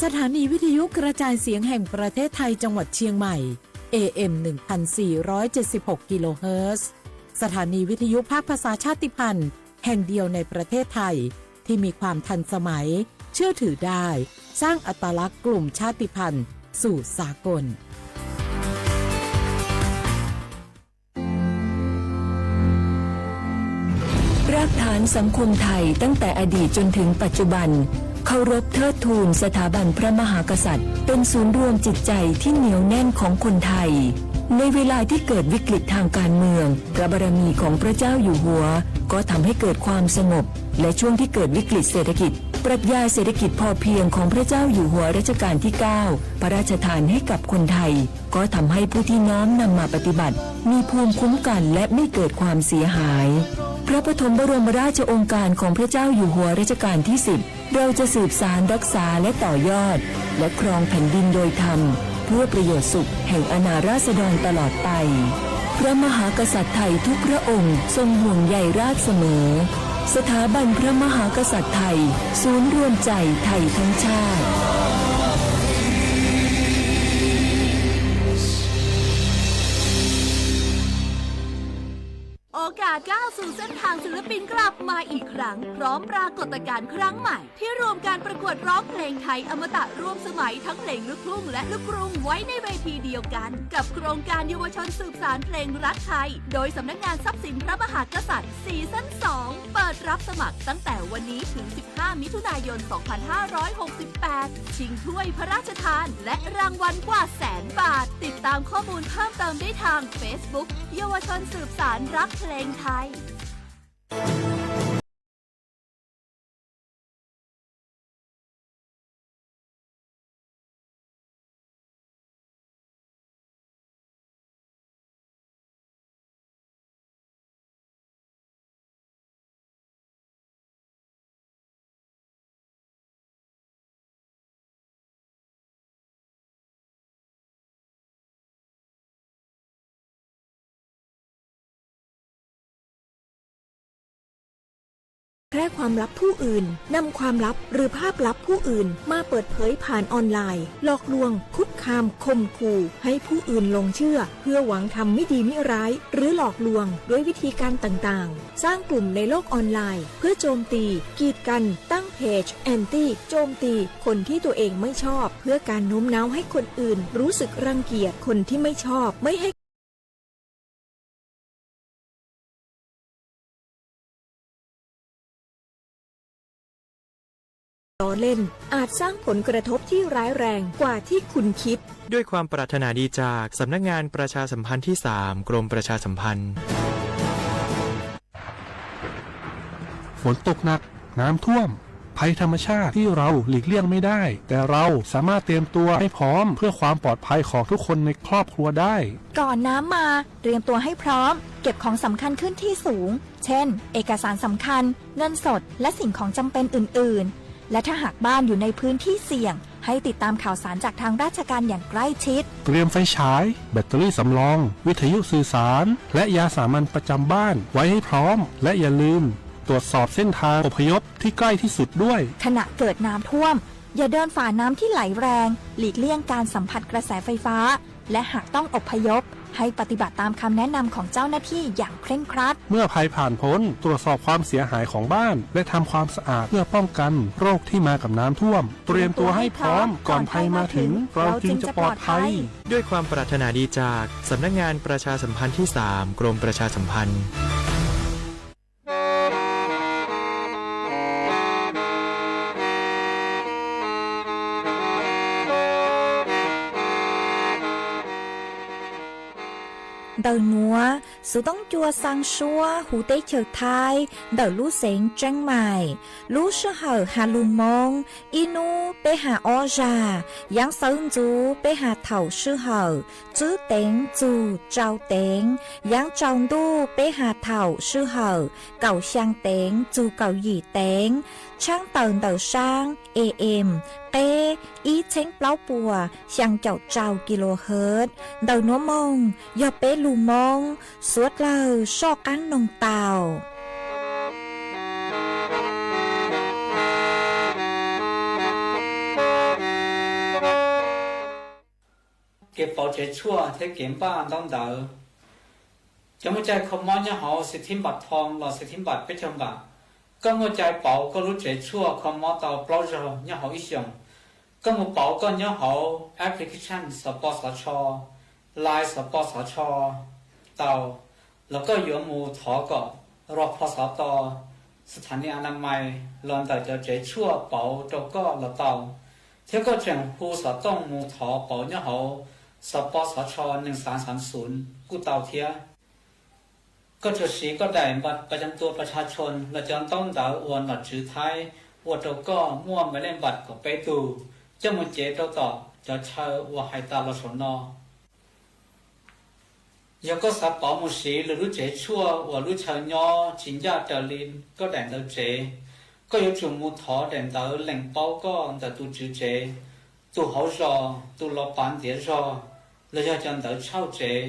สถานีวิทยุกระจายเสียงแห่งประเทศไทยจังหวัดเชียงใหม่ เอ เอ็ม หนึ่งพันสี่ร้อยเจ็ดสิบหก กิโลเฮิรตซ์ สถานีวิทยุภาคภาษาชาติพันธุ์แห่งเดียวในประเทศไทย ที่มีความทันสมัย เชื่อถือได้ สร้างอัตลักษณ์กลุ่มชาติพันธุ์สู่สากล รากฐานสังคมไทยตั้งแต่อดีตจนถึงปัจจุบัน เคารพเทิดทูนสถาบันพระมหากษัตริย์ เป็นศูนย์รวมจิตใจที่เหนียวแน่นของคนไทย ในเวลาที่เกิดวิกฤตทางการเมือง พระบารมีของพระเจ้าอยู่หัว ก็ทำให้เกิดความสงบ และช่วงที่เกิดวิกฤตเศรษฐกิจ ปรัชญาเศรษฐกิจพอเพียงของพระเจ้าอยู่หัวรัชกาลที่เก้า พระราชทานให้กับคนไทย ก็ทำให้ผู้ที่น้อมนำมาปฏิบัติ มีภูมิคุ้มกันและไม่เกิดความเสียหาย พระปฐมบรมราชโองการของพระเจ้าอยู่หัวรัชกาลที่สิบ เราจะสืบสานรักษาและต่อยอด และครองแผ่นดินโดยธรรม เพื่อประโยชน์สุขแห่งอาณาราษฎรตลอดไป พระมหากษัตริย์ไทยทุกพระองค์ทรงห่วงใยราษฎรเสมอ สถาบันพระมหากษัตริย์ไทย ศูนย์รวมใจไทยทั้งชาติ โอกาสก้าวสู่เส้นทางศิลปินกลับมาอีกครั้ง พร้อมปรากฏการณ์ครั้งใหม่ ที่รวมการประกวดร้องเพลงไทยอมตะร่วมสมัยทั้งเพลงลูกทุ่งและลูกกรุงไว้ในเวทีเดียวกัน กับโครงการเยาวชนสืบสานเพลงรักไทย โดยสำนักงานทรัพย์สินพระมหากษัตริย์ ซีซั่น สอง เปิดรับสมัครตั้งแต่วันนี้ถึง สิบห้า มิถุนายน สองพันห้าร้อยหกสิบแปด ชิงถ้วยพระราชทาน และรางวัลกว่าแสนบาท ติดตามข้อมูลเพิ่มเติมได้ทาง Facebook เยาวชนสืบสานรักเพลงไทย แพร่ความลับผู้อื่น นำความลับหรือภาพลับผู้อื่นมาเปิดเผยผ่านออนไลน์ หลอกลวง คุกคาม ข่มขู่ ให้ผู้อื่นหลงเชื่อ เพื่อหวังทำไม่ดีไม่ร้าย หรือหลอกลวงด้วยวิธีการต่างๆ สร้างกลุ่มในโลกออนไลน์ เพื่อโจมตี กีดกัน ตั้งเพจ แอนตี้ โจมตี คนที่ตัวเองไม่ชอบ เพื่อการโน้มน้าวให้คนอื่นรู้สึกรังเกียจ คนที่ไม่ชอบ ไม่ให้ ล้อเล่น อาจสร้างผลกระทบที่ร้ายแรงกว่าที่คุณคิด ด้วยความปรารถนาดีจากสำนักงานประชาสัมพันธ์ที่สาม กรมประชาสัมพันธ์ ฝนตกหนัก น้ำท่วม ภัยธรรมชาติที่เราหลีกเลี่ยงไม่ได้ แต่เราสามารถเตรียมตัวให้พร้อมเพื่อความปลอดภัยของทุกคนในครอบครัวได้ ก่อนน้ำมา เตรียมตัวให้พร้อม เก็บของสำคัญขึ้นที่สูง เช่น เอกสารสำคัญ เงินสด และสิ่งของจำเป็นอื่นๆ และถ้าหากบ้านอยู่ในพื้นที่เสี่ยง ให้ติดตามข่าวสารจากทางราชการอย่างใกล้ชิด เตรียมไฟฉาย แบตเตอรี่สำรอง วิทยุสื่อสาร และยาสามัญประจำบ้านไว้ให้พร้อม และอย่าลืม ตรวจสอบเส้นทางอพยพที่ใกล้ที่สุดด้วย ขณะเกิดน้ำท่วม อย่าเดินฝ่าน้ำที่ไหลแรง หลีกเลี่ยงการสัมผัสกระแสไฟฟ้า และหากต้องอพยพ ให้ปฏิบัติตามคำแนะนำของเจ้าหน้าที่อย่างเคร่งครัด เมื่อภัยผ่านพ้น ตรวจสอบความเสียหายของบ้าน และทำความสะอาดเพื่อป้องกันโรคที่มากับน้ำท่วม เตรียมตัวให้พร้อมก่อนภัยมาถึง เราจึงจะปลอดภัย ด้วยความปรารถนาดีจากสำนักงานประชาสัมพันธ์ที่สาม กรมประชาสัมพันธ์ Ntawm nuav, xuv toob cua xaa suab huv teb chaws Thaib ntawm lub xeev Tseeb Maim. Lub sij hawm has lug Moob, ib nub peb has ob zag, yaav sawv ntxuv peb has thaum sij hawm tswb teev txug tsau teev, yaav tsau ntuj peb has thaum sij hawm kaum xyaa teev txug kaum yim teev, tshaab tawm ntawm saab A M, qeb ib txheeb plaub puas xyaa caum rau kilohertz. Ntawm nuav moog yog peb lug Moob, suav dlawg soj qaab noog tau. kev pauv tsev tshuaj thiab kev npaj ntaub ntawv. Cov muaj cai kho mob nyob hauv xis thib npam thoo los xis thib npam peb caug npam, koj muaj cai pauv koj lub tsev tshuaj kho mob tau plaub zaug nyob hauv ib xyoos. Koj mus pauv koj nyob hauv application xov pos xov tsho, Line xov pos xov tsho tau, los koj yuav mus thov kom rau pho xov to, xas thas nis a na mais los ntawm cov tsev tshuaj pauv rau koj los tau, thiab koj tseem hu xov tooj mus thov pauv nyob hauv xov pos xov tsho nees xav xav xus kuj tau thiab. Koj tsuas siv koj daim npa pa cam tua pa tsha tshoo los cov ntaub ntawv uas nom tswv Thaib ua rau koj muaj npe lej npam kaum peb tug coj mus cev rau tom cov chaw uas hais tas los saum no. Yog koj xav pauv mus siv lwm lub tsev tshuaj uas lub chaw nyob tsis ncaj raws li koj daim ntawv tsev, koj yuav tsum mus thov daim ntawv lees paub koj ntawm tus tswv tsev, tus hauv zos, tus los pav ntiav zog, los yog cov ntawv tshauj tsev,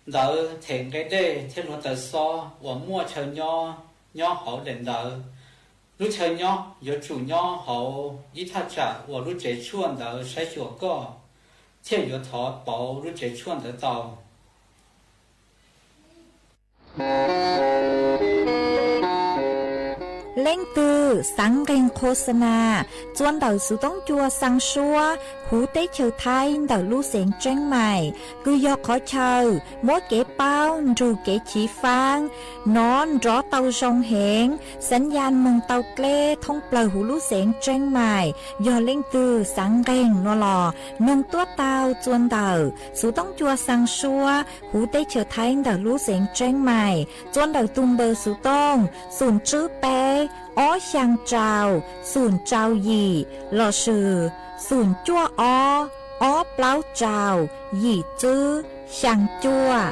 ntawv them nqe dej thiab hluav taws xob uas muaj chaw nyob nyob hauv daim ntawv. Lub chaw nyob yuav tsum nyob hauv ib thaj tsam uas lub tsev tshuaj ntawd saib xyuas koj, thiaj yuav thov pauv lub tsev tshuaj ntawd tau. Leej twg xaav nqeeg qhua xa nas txua ntawm xuv toob cua xaa suab huv teb chaws Thaib ntawm lub xeev Tseeb Maim, kws yog qhov chaw muab kev paub nrug kev chiv faab nov nrov tau zoo heev, xaav ya moog tau dleb thoob plawg huv lub xeev Tseeb Maim. Yog leej twg xaav nqeeg no los noog tuab tau txua ntawm xuv toob cua xaa suab huv teb chaws Thaib ntawm lub xeev Tseeb Maim txua ntawm tug npawb xuv tooj xum tswb peb ob xyaa rau xum rau yim lossis xum cuaj ob ob plaub rau yim tswb xyaa cuaj.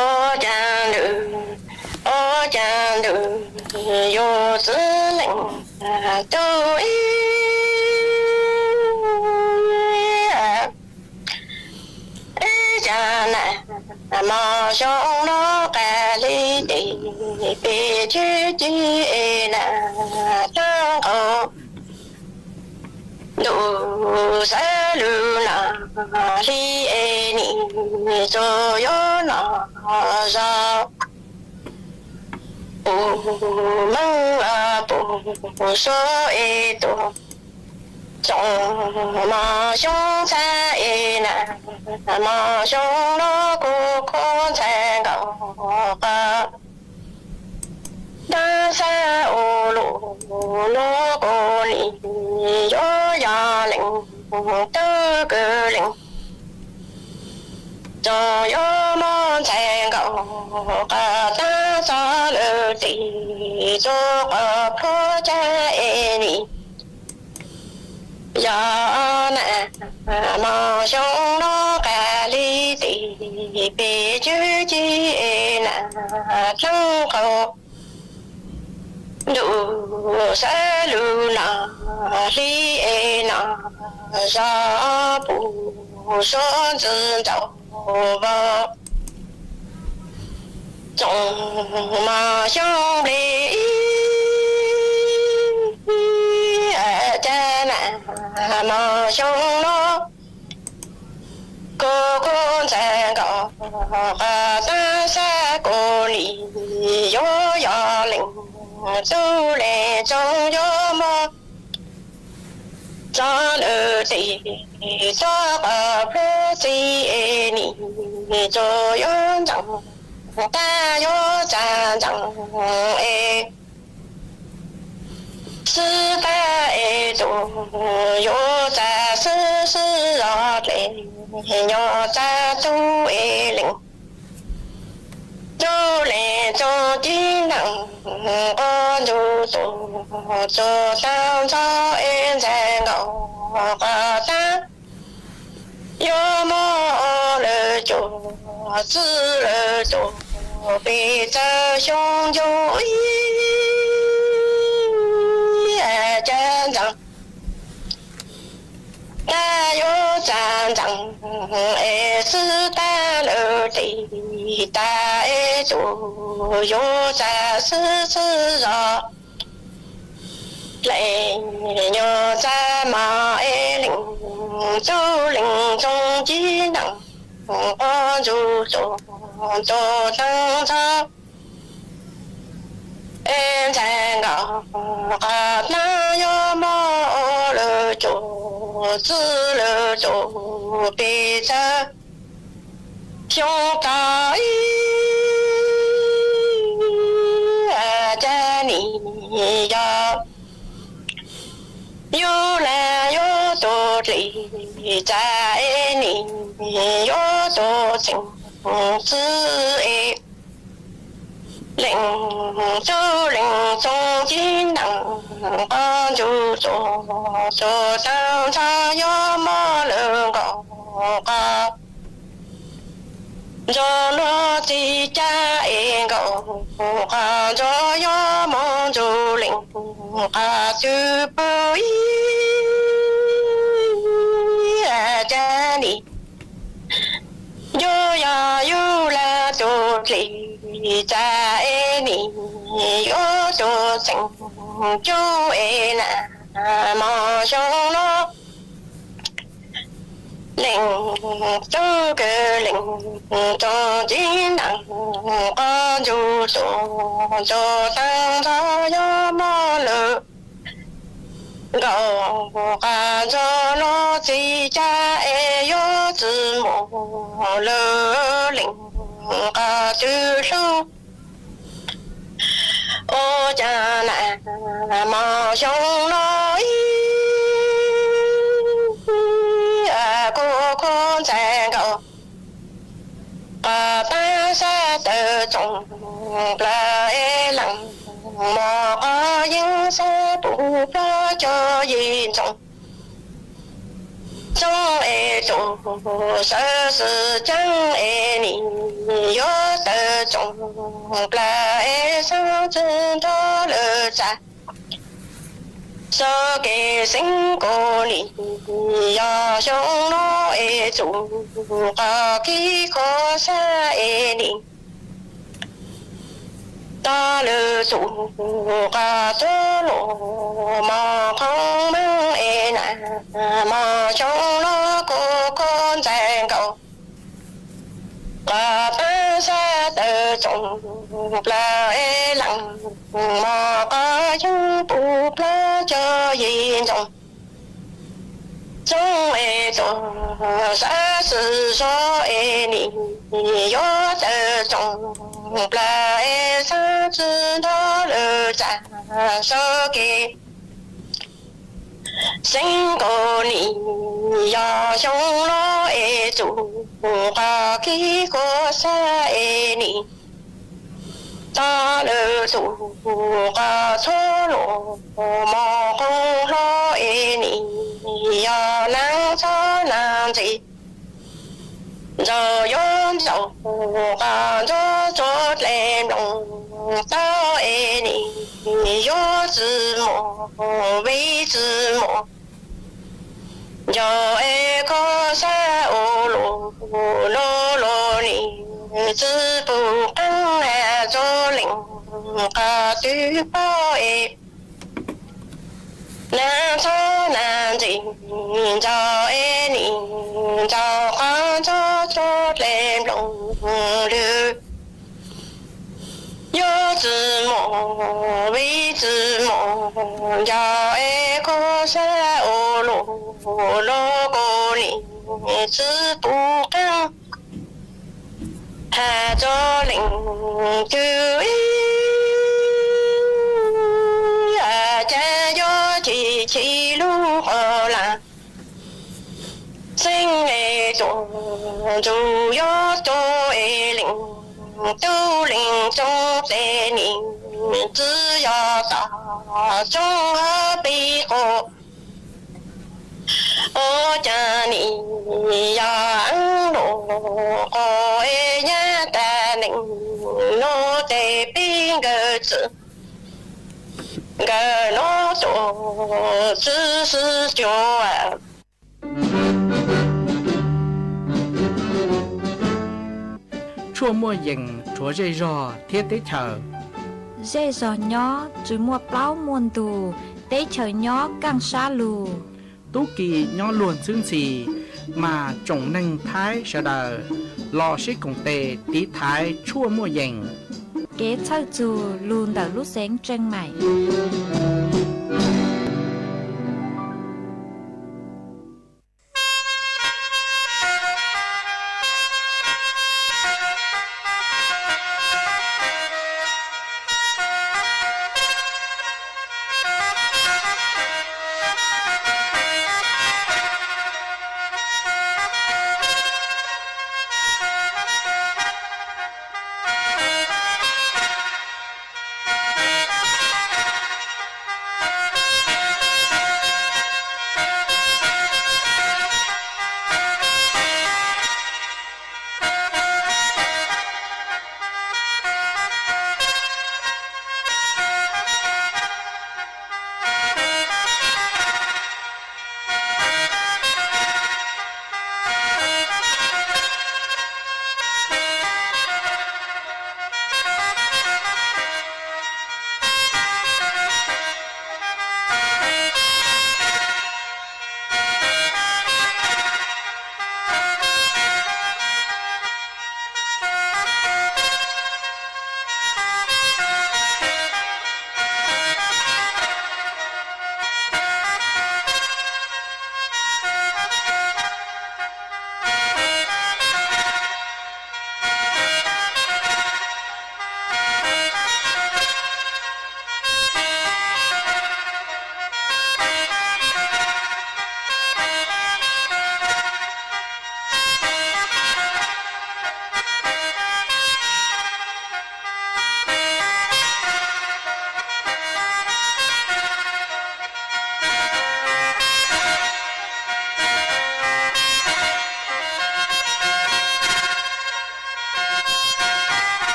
Ua cas ntawm, ua cas ntawm yus txwv leej tub ib, ib cas na mos xyoo no qas li tes pes tswb ci es na dlawb nqaus ntuj xav lug no hli es nim txuas yuav no zog pum meej los pum suav es tuaj tsoom mos xyoo ntxhais es na mos xyoo no kuj kub ntxhais nkaus qhov tab xav ua luj lub kua nim yuav yog leej tub kws leej tsoom yuav muaj ntxhais nkaus qhov tab txog lawm tes txuas qhov pluag cag es nim yog na mos xyoo no qas li tes pes tswb ci es na dlawb nqaus ntuj xav lug no hli es no zog pum suav ntxwg ntxaus vau tsoom mos xyoo nplej ib, cas na mos xyoo no kuj kub ntxhais nkaus qhov tab xav kua nim yuav yog leej tub leej tsoom yuav muaj txog lawm tes txuas qhov pluag ci es nim tsuas yuav ntxeev tab yuav txag ntxeev es xwb tab es tus yuav txag xwb xwb zog dlej nyob txag tub es leej tub leej tsoom cib neej nqos ntuj tus txuas tag ntxov es ntxhais nkaus qhov tab yuav muab lawv cuag txwv lawv cuag pes txawg xyoo ncuj ib, cas ntxeev tab yuav txag ntxeev es xwb tab lawm tes tag es tus yuav txag xwb xwb zog Leej nyuag txaj mos es leej tub leej txoov ci nees, qhov ntsuj tuaj tuaj tag nrho es ntxhais nkaus qhov tnab yuav mob lawm, tuaj txwb lawm tuaj pes tsawg xyoo tag ib, cas nim yog yus lam yuav tuaj dlim txaj es nim yuav tuaj txeem txwv es leej tub leej txoov ci nees, qhov ntsuj tuaj tuaj tag nrho yuav mob lawm nkaus qhov ntsuj, luag txij caj es nkaus qhov ntsuj yuav mob ntsuj leej qhov twg pw ib, cas nim yuav yog yus lam tuaj dlim txaj es nim yuav tuaj txeem cub es nag hmo xyoo no. Leej tub kawg leej txoov ci nees, qhov ntsuj tuaj tuaj tag nrho yuav mob lawm nkaus qhov ntsuj, luag txij caj es yuav tsis muaj lawm leej qhov twg hlub. Ua cas nag hmo xyoo no ib, kuv khuv ntxhais nkaus qhov pab sab tawm tsoom plaws es leej mos qhov yeeb sab puv plab cov yim ntxoov, txoov es tus sawv xwm ceeb es nim yuav tawm tsoom plaws es xeeb tsis nrog lawv txaj. Xav kev xeeb kuv nim yog xyoo no es tus qhov kib khuav xab es nim tag lawm tus qhov txob los mos qhov meej es nag hmo xyoo no kuv khuv ntxhais nkaus qhov pab sab tawm tsoom plaws es leej mos qhov yeeb puv plab cov yim ntxoov, txoov es tus sawv xwm zog es nim yuav tawm tsoom plaws es xeeb tsis nrog lawv txaj. Xav kev xeeb kuv nim yog xyoo no es tus qhov kib khuav xab es nim tag lawm tus qhov txob los mos qhov hlob es nim yog nag txhob nag ntxiv. Ntxaus yuav ntxaus qhov ntxob tsuas dlej nploos tau es nim yuav tsis muaj vij tsis muaj nco es khuav xab ua luaj no los nim tsis pub qeeb has txog leej qhov twg paub es nag txhob nag ntxiv. Ntxaus es nim ntxaus qhov ntxob tsuas dlej nploos lwm yuav tsis muaj vij tsis muaj nco es khuav xab ua luaj no kuv nim tsis pub qeeb has txog leej twg ib, cas yuav chim chim lub qhov lam xeeb es tuaj ntxuj yuav tuaj es leej tub leej txoov tes nim tsis yog tom tsob hab pib quas. Ua cas nim yog eeb luj quas es nyab tas neej nuav tes pib nkawd txwm nkawd nuav tuaj txwm sib cuag. Tshuaj muaj yees rhuav zej zog thiab teb chaws. Zej zog nyob tsis muaj plaub muaj ntug, Teb chaws nyob kaaj sab lug. Tub ki nyob luag ntxhwb ntxhi, mas tsoom neeg Thaib sawv daws los sib koom tes tiv thaiv tshuaj muaj yeem. Kev txhawj txug lug ntawm lub xeev Tseej Maim.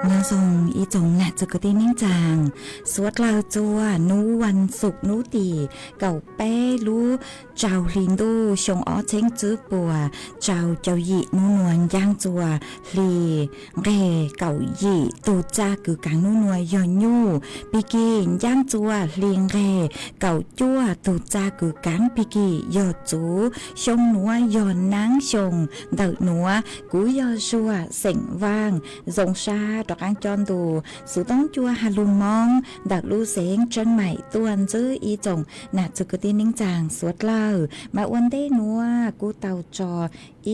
Nyob zoo ib tsoom nam txiv kwv tij neej tsaa, suav dlawg txua nub vas xuv nub tim kaum peb lub rau hli ntuj xyoo ob txheeb tsib puas rau caum yim nub nua ncaaj txua hli nqeg kaum yim tug txaj kws kaav nub nua yog nyuj. Pig kig ncaaj txua hli nqeg kaum cuaj tug txaj kws kaav pig kig yog txuv. Xyoo nuav yog naab xyoo ntawm nuav. Kuv yog Zuag xeem Vaaj, zoo sab rov qaab coj ntu xuv toob cua has lug Moob ntawm lub xeev Tseeb Maim tuaj ntsib ib tsoom nam txiv kwv tij neej tsaa suav dlawg. Mas ua ntej nuav kuv tau tso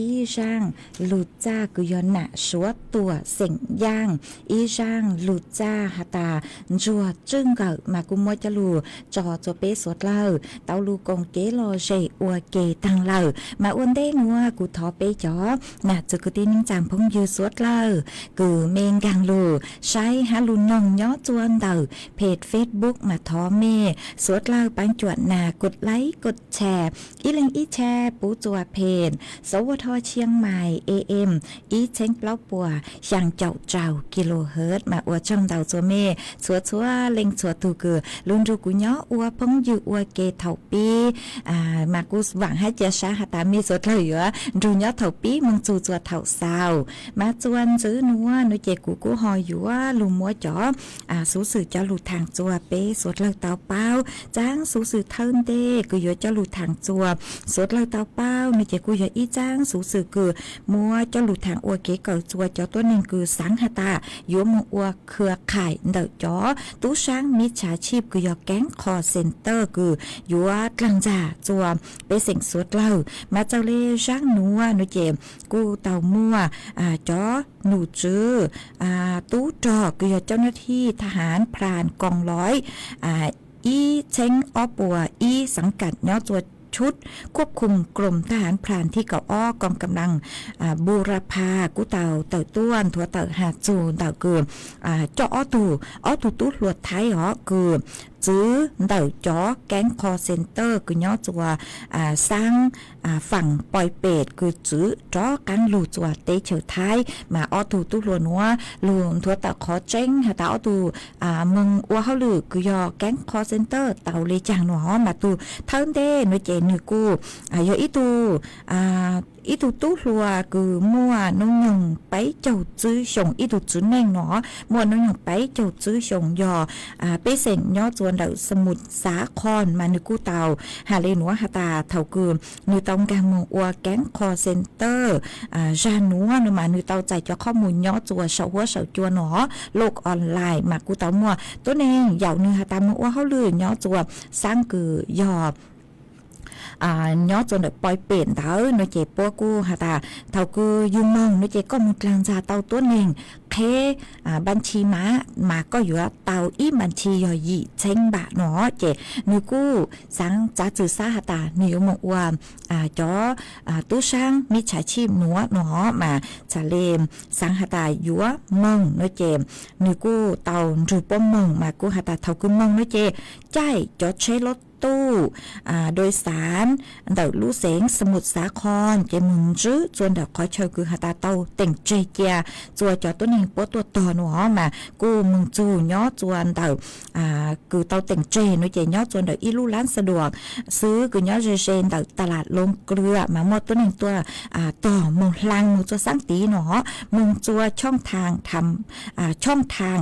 ib zaaj lug txaj kws yog nam suav tuam xeem Yaaj, ib zaaj lug txaj has tas ntsuag tswj nkawm mas kuj muab coj lug tso rua peb suav dlawg tau lug koom kev lom zem ua ke taag lawm. Mas ua ntej nuav kuv thov peb cov nam txiv kwv tij neej tsaa phooj ywg suav dlawg kws mej nkaag lug saib hab lug noog nyob txua ntawm peg Facebook mas thov mej suav dlawg paab cuam nas kos laib kos tshare, ib leeg ib tshare puv txua peg Sov Ua Tho Tshiab Mais A M ib txheeb plaub puas xyaa caum rau kilohertz. Mas ua tsaug ntau txua mej txhua txhua leej txhua tug kws lug nrug kuv nyob ua phooj ywg ua ke thaum pib. Mas kuj vaam hab cia sab has tas mej suav dlawg yuav nrug nyob thaum pib moog txug txua thaum xaus. Mas txua ntxiv nuav nuav ces kuv kuj ho yuav lug muab cov xuv xwm coj lug thaam txua peb suav dlawg tau paub. Txaab xuv xwm thawj ntej kws yuav coj lug thaam txua suav dlawg tau paub nuav ces kuj yog ib txaab xuv xwm kws muab coj lug thaam ua kev kawm txug cov tuab neeg kws xaav has tas yuav moog ua khwv khais ntawm cov tub saab mib tshaav tshib kws yog keeb call center kws yuav dlaag ntxag txug pej xeem suav dlawg. Mas txawm le zaab nuav nuav ces kuj tau muaj cov nom tswv tub rog kws yog cau nab thij thab haav plaan koos loib ib txheeb ob puas ib xaav kam nyob txug chuj kuab khoom krom thab haav plaan thib kaum ob koom kam laas Npu Ra Pha kuj tau tawm tuaj nthuav tawm has txug ntawm kws coj ob tug, ob tug tub hluas Thaib os kws txwv ntawm cov keeb call center kws nyob txug xaav faam poi pem kws txwv rov qaab lug txug teb chaws Thaib. Mas ob tug tub hluas nuav lug nthuav tawm qhov tseeb has tas ob tug moog ua hauj lwm kws yog keeb call center tau le caag nuav. Mas tug thawj ntej nuav ces nwg kuj yog ib tug ib tug tub hluas kws muaj nub nyoog peb caug tswb xyoos, ib tug tswv neej nuav muaj nub nyoog peb caug tswb xyoos yog pej xeem nyob txug ntawm Samut Xaav Khon. Mas nwg kuj tau has le nuav has tas thaus kws nwg tau nkaag moog ua keeb call center zag nuav nuav mas nwg tau txais cov qhov muag nyob txug saum huab saum cua nuav loj online mas kuj tau muaj tuab neeg yaum nwg has tas moog ua hauj lwm nyob txug xaav kws yog nyob txug ntawm poi pem ntawd nuav ces puab kuj has tas thaus kws yug moog nuav ces koj moog dlaag ntxag tau tuab neeg qheb npab ntshis mas, mas koj yuav tau ib npab ntshis yog yim txheeb npam nuav. Ces nwg kuj xaav txav txwm sab has tas nwg yuav moog ua cov tub saab mib tshaav tshib nuav nuav mas txhad le xaav has tas yuav moog nuav ces nwg kuj tau nrug puab moog mas kuj has tas thaus kws moog nuav ces caij cov tsheb lub tuj doj xaav ntawm lub xeev Samut Xaav Khon ces moog ntswb txug ntawm qhov chaw kws has tas tau teem tseg cia txug cov tuab neeg puab tuaj tog nuav mas kuj moog txug nyob txug ntawm kws tau teem tseg nuav ces nyob txug ntawm ib lub laab xa duam xwb kws nyob ze ze ntawm tas lam loo klwm mas muaj tuab neeg tuaj tog moog hlaang moog txug xaav tid nuav, moog txug choj thaam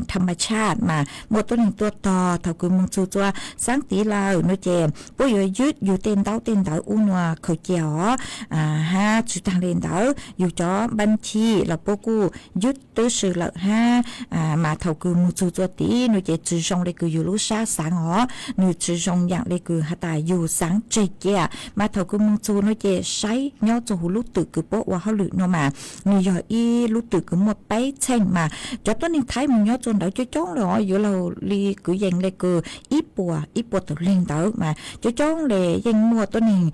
tham ma tshaj mas muaj tuab neeg tuaj tog. Thaus kws moog txug txug xaav tid lawm nuav ces puab yuav ywb yug tej ntaub tej ntawv ub nuav khaws cia os. Hab tsi taag le ntawd yug cov npab ntshis los puab kuj ywb twb si lawm hab mas thaus kws moog txug txug tid nuav ces tsi zoo le kws yug lub sab xaav os, nwg tsi zoo yaam le kws has tas yug xaav tseg cia. Mas thaus kws moog txug nuav ces saib nyob txug huv lub twm kws puab ua hauj lwm nuav mas nwg yog ib lub twm kws muaj peb txheej mas cov tuab neeg Thaib moog nyob txug ntawd coob coob le os, yuav luag li kwv yees le kws ib puas ib puas tawm leeg ntawd mas coob coob le yeej muaj tuab neeg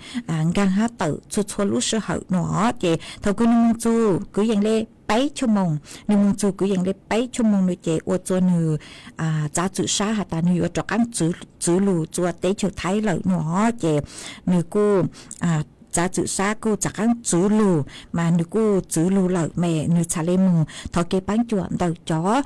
nkaag hab tawm txhua txhua lub sij hawm nuav ces thaus kws nwg moog txug kwv yees le peb choj moog, nwg moog txug kwv yees le peb choj moog nuav ces ua txug nwg txav txwm sab has tas nwg yuav rov qaab txwv lug txug teb chaws Thaib lawm nuav ces nwg kuj txav txwm sab kuj txav qaab txwv lug mas nwg kuj txwv lug lawm mas nwg txhad le moog thov kev paab cuam ntawm cov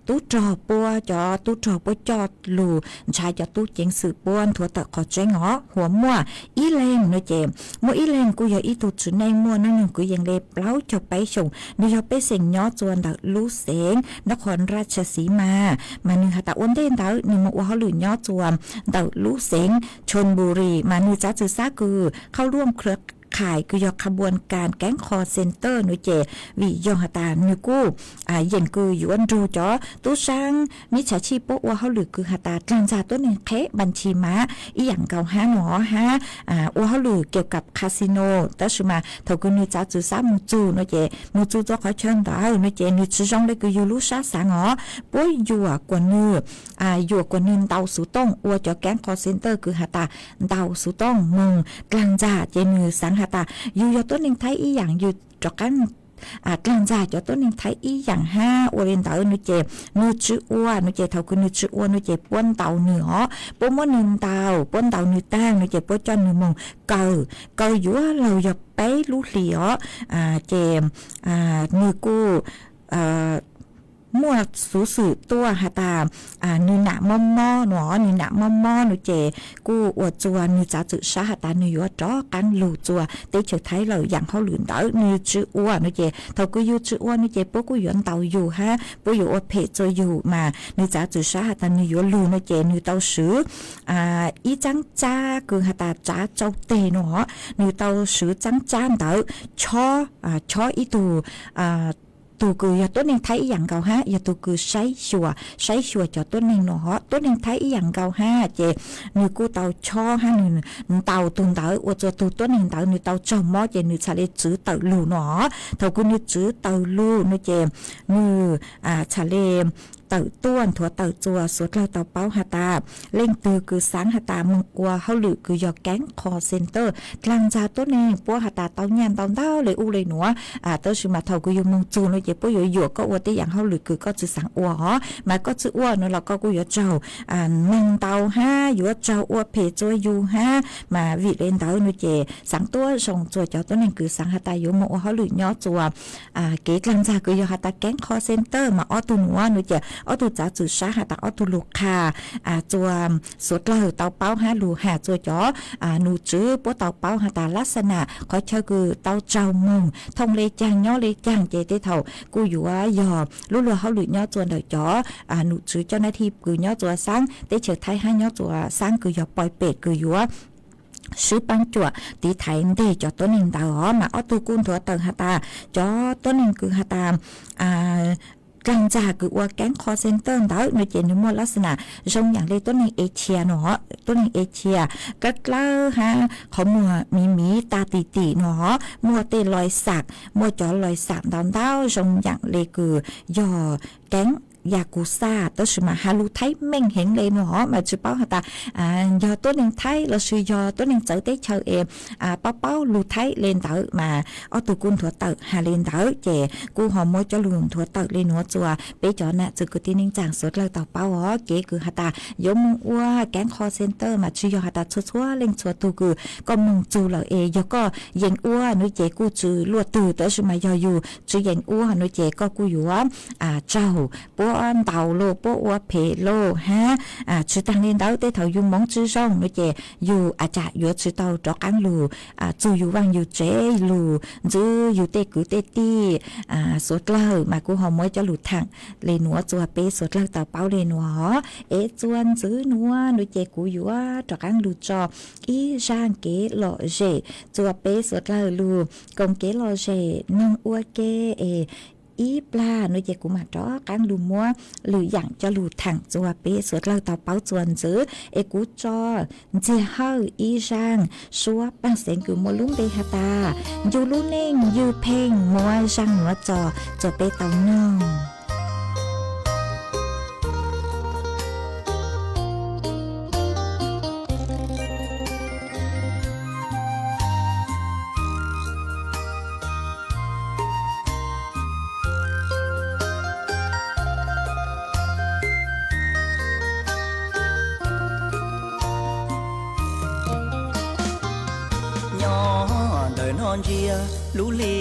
tub rog puab, cov tub rog puab coj lug nrhav cov tub ceev xwm puab nthuav tawm qhov tseeb os. Huas muaj ib leeg nuav ces muaj ib leeg kuj yog ib tug tswv neej muaj nub nyoog kwv yees le plaub caug peb xyoos, nwg yog pej xeem nyob txug ntawm lub xeev Nab Qhoos Raj Tshaj Xiv Mas, mas nwg has tas ua ntej ntawd nwg moog ua hauj lwm nyob txug ntawm lub xeev Chon Buri mas nwg txav txwm sab kws khau luaj khwv khais kws yog kha buas kas keeb call center nuav ces vim yog has tas nwg kuj yeem kws yuav nrug cov tub saab mib tshaav tshij puab ua hauj lwm kws has tas dlaag ntxag tuab neeg qheb npab ntshis mas ib yaam nkaus hab nuav hab ua hauj lwm kiav kam casino. Tab sis mas thaus kws nwg txav txwm sab moog txug nuav ces moog txug txug qhov chaw ntawd nuav ces nwg tsi zoo le kws yug lub sab xaav os, puab yuam kuas nwg yuam kuas nwg ntaus xuv tooj ua cov keeb call center kws has tas ntaus xuv tooj moog dlaag ntxag ces nwg xaav has tas yug yog tuab neeg Thaib ib yaam yug rov qaab dlaag ntxag cov tuab neeg Thaib ib yaam hab ua le ntawd nuav ces nwg tsi ua nuav ces thaus kws nwg tsi ua nuav ces puab ntaus nwg os, puab muab nwg ntaus, puab ntaus nwg taag nuav ces puab coj nwg moog kaw, kaw yuav luag yog peb lub hlis os ces nwg kuj muaj xuv xwm tuaj has tas nws nam mob mob no, nws nam mob mob no ces kuj ua txuas nws txav txim sab has tas nws yuav rov qab lug txuas teb chaws Thaib lawm, yaam hauj lwm ntawd nws tsi ua no ces thaum kws yug tsi ua no ces puab kuj yuav ntaus yug hab puab yuav ua phem txuas yug mas nws txav txim sab has tas nws yuav lug no ces nws tau swv ib txaab tsab kws has tas tsav tsau teg no, nws tau swv txaab tsab ntawd chob, chob ib tug, tug kws yog tuab neeg Thaib ib yaam nkaus hab yog tug kws saib xyuas, saib xyuas cov tuab neeg no, tuab neeg Thaib ib yaam nkaus hab ces nws kuj tau chob hab nws ntaus tug ntawd ua txuas tug tuab neeg ntawd nws tau tsaug mob ces nws txhad le tswv tawm lug no. Thaum kws nws tswv tawm lug no ces nws txhad le tawm tuaj nthuav tawm txuas suav dlawg tau paub has tas leej twg kws xaav has tas moog ua hauj lwm kws yog keeb call center, dlaag ntxag tuab neeg puab has tas tau nyaj ntau ntau le ub le nuav, tab sis mas thaum kws yug moog txug no ces puab yuav yuam koj ua tej yaam hauj lwm kws koj tsi xaav ua os, mas koj tsi ua no los koj kuj yuav tsaug neeg ntau hab yuav tsaug ua phem txuas yug hab mas vim le ntawd no ces xaav tuab zoo txuas cov tuab neeg kws xaav has tas yuav moog ua hauj lwm nyob txuas kev dlaag ntxag kws yog has tas keeb call center mas ob tug nuav no ces ob tug txav txim sab has tas ob tug lug qha txuas suav dlawg tau paub hab lug has txuas cov num tswv puab tau paub has tas lab xas nam qhov chaw kws tau tsaug moog thooj le caag nyob le caag ces tej thaum kuj yuav yog lub luag hauj lwm nyob txuas ntawm cov num tswv coj nab thi kws nyob txuas saab teb chaws Thaib hab nyob txuas saab kws yog poi pem kws yuav swb paab cuam tiv thaiv nteg cov tuab neeg ntawd os. Mas ob tug kuj nthuav tawm has tas cov tuab neeg kws has tas dlaag ntxag kws ua keeb call center ntawd no ces nws muaj lab xas nam zoo yaam le tuab neeg Asia no, tuab neeg Asia kab dlawb hab qhov muag miv miv tag tim tim no, muaj tej lais xam, muaj cov lais xam ntau ntau zoo yaam le kws yog keeb yakuza, tab sis mas has lug Thaib meej heev le no mas tsi paub has tas yog tuab neeg Thaib lossis yog tuab neeg txawv teb chaws es paub paub lug Thaib le ntawd mas ob tug kuj nthuav tawm has le ntawd ces kuj ho muab cov lug nthuav tawm le nuav txuas peb cov nam txwv kwv tij neej tsaa suav dlawg tau paub os. Kev kws has tas yuav moog ua keeb call center mas tsi yog has tas txhua txhua leej txhua tug kws koj moog txug lawm es yog koj yeem ua no ces kuj tsi luaj twg, tab sis mas yog yug tsi yeem ua no ces koj kuj yuav tsaug puab ntaus lauj, puab ua phem lauj hab tsi taag le ntawd tej thaum yug moov tsi zoo no ces yug a tsam yuav tsi tau rov qaab lug txug yug vaaj yug tsev, lug ntsib yug tej kwv tej tij suav dlawg mas kuj ho muab cov lug thaam le nuav txuas peb suav dlawg tau paub le nuav os. Es txuas ntxiv nuav no ces kuv yuav rov qaab lug tso ib zaaj kev lom zem txuas peb suav dlawg lug koom kev lom zem noog ua ke es ib plag no ces kuv mam rov qaab lug muab lwm yaam coj lug thaam txuas peb suav dlawg tau paub txuas ntxiv. Es kuv tso ntxiag hawj ib zaaj suab paaj xeev kws muaj lub npe has tas Ncu lub neej ywj pheej muab zaaj nuav tso txuas peb tau noog. Nyob ntawm no ntsia lub hli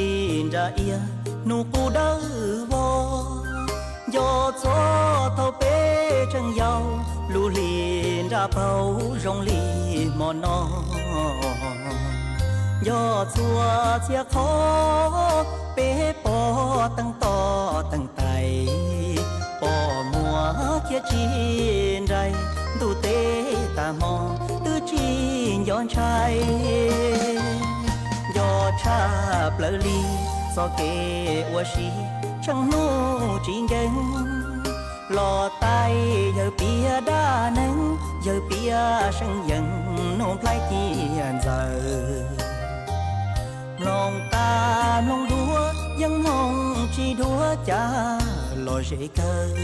nra iab hnub qub dawb vog, nco txog thaum peb tseem yau lub hli nra paug zoo li hmo no. Nco txhua txhia qhov peb pom teej toj teej tais, pom muag thiab tsis nraim, ntuj teb tag hmo twb tsis nco ntshai. Nco tshaj plaws li txoj kev ua si tsheej hnub tsis nkees, los tais yawg piav dab neeg, yawg piav seej yees nug nplhaib cia ntxaws. Mloog qab mloog dua yeej mloog tsis dua cas los ze kawg,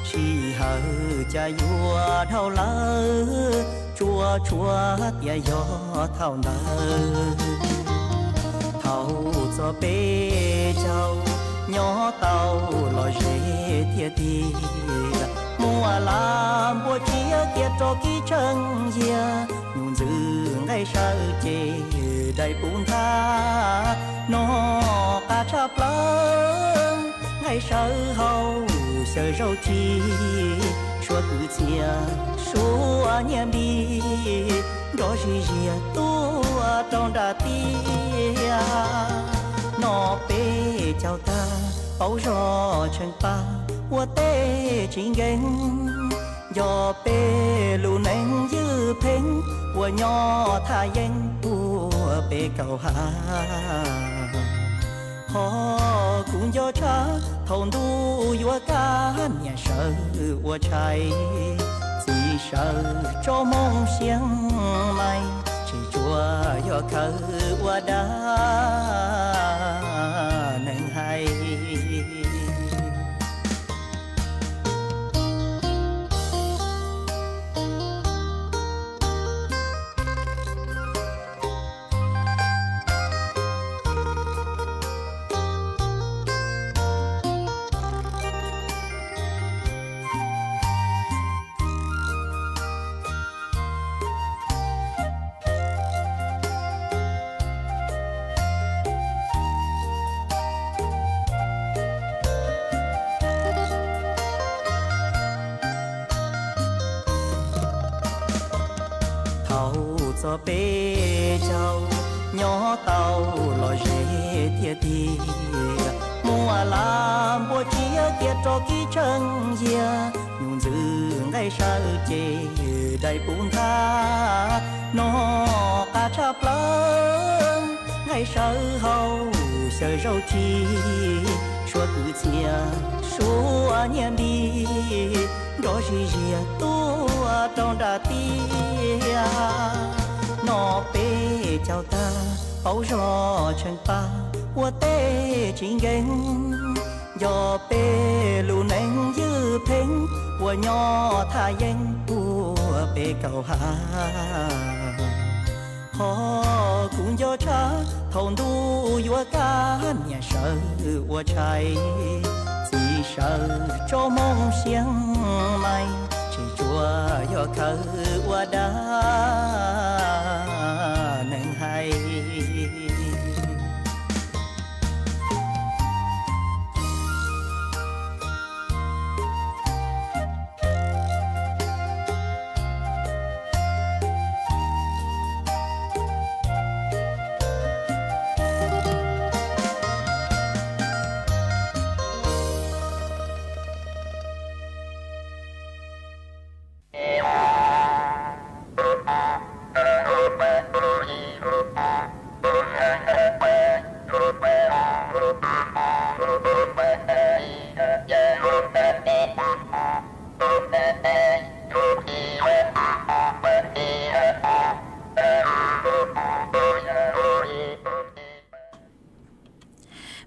sij hawm cas yuav dhau lawm, tsuas tshua tias yog thaum ntawd. Thaum txog peb caug nyob tau los ze thiab tiag, muaj laj npua tsiab kiag rov kib tsheej yiag, nyuj ntxwv nqaij sawv ces dai puv nthav, no qab tshaj plaws Nqaij sawv hauv xyaw zaub ci, suav kwv txhiaj suav nyiaj npib, nrov zig ziag tuaj rau nram tiaj. Noj peb caug tag pauv zog tsheej paj ua teb tsis nkees, nco peb lub neej ywj pheej uas nyob thaj yeeb puag pem kaum hav. Qhov kuv nco tshaj thaum ntuj yuav kaj, niam sawv ua tshais, txiv sawv tso moo siab mais, tsis tsuas yog khawv ua dab neeg hais. Thaum txog peb caug nyob tau los ze tiag tiag, muaj laj npua tsiab cia rau kib tsheej yiag, nyuj ntxwv nqaij sawv ces dai puv nthav, noj qab tshaj plaws. Nqaij sawv hauv xyaw zaub ci, suav kwv txhiaj suav nyiaj npib, nrov zig ziag tuaj rau nram tiaj. Noj peb caug tag pauv zog tsheej paj ua teb tsis nkees, nco peb lub neej ywj pheej uas nyob thaj yeeb puag pem kaum hav. Qhov kuv nco tshaj thaum ntuj yuav kaj, niam sawv ua tshais, txiv sawv tso moo siab mais, tsis tsuas yog khawv ua dab neeg hais.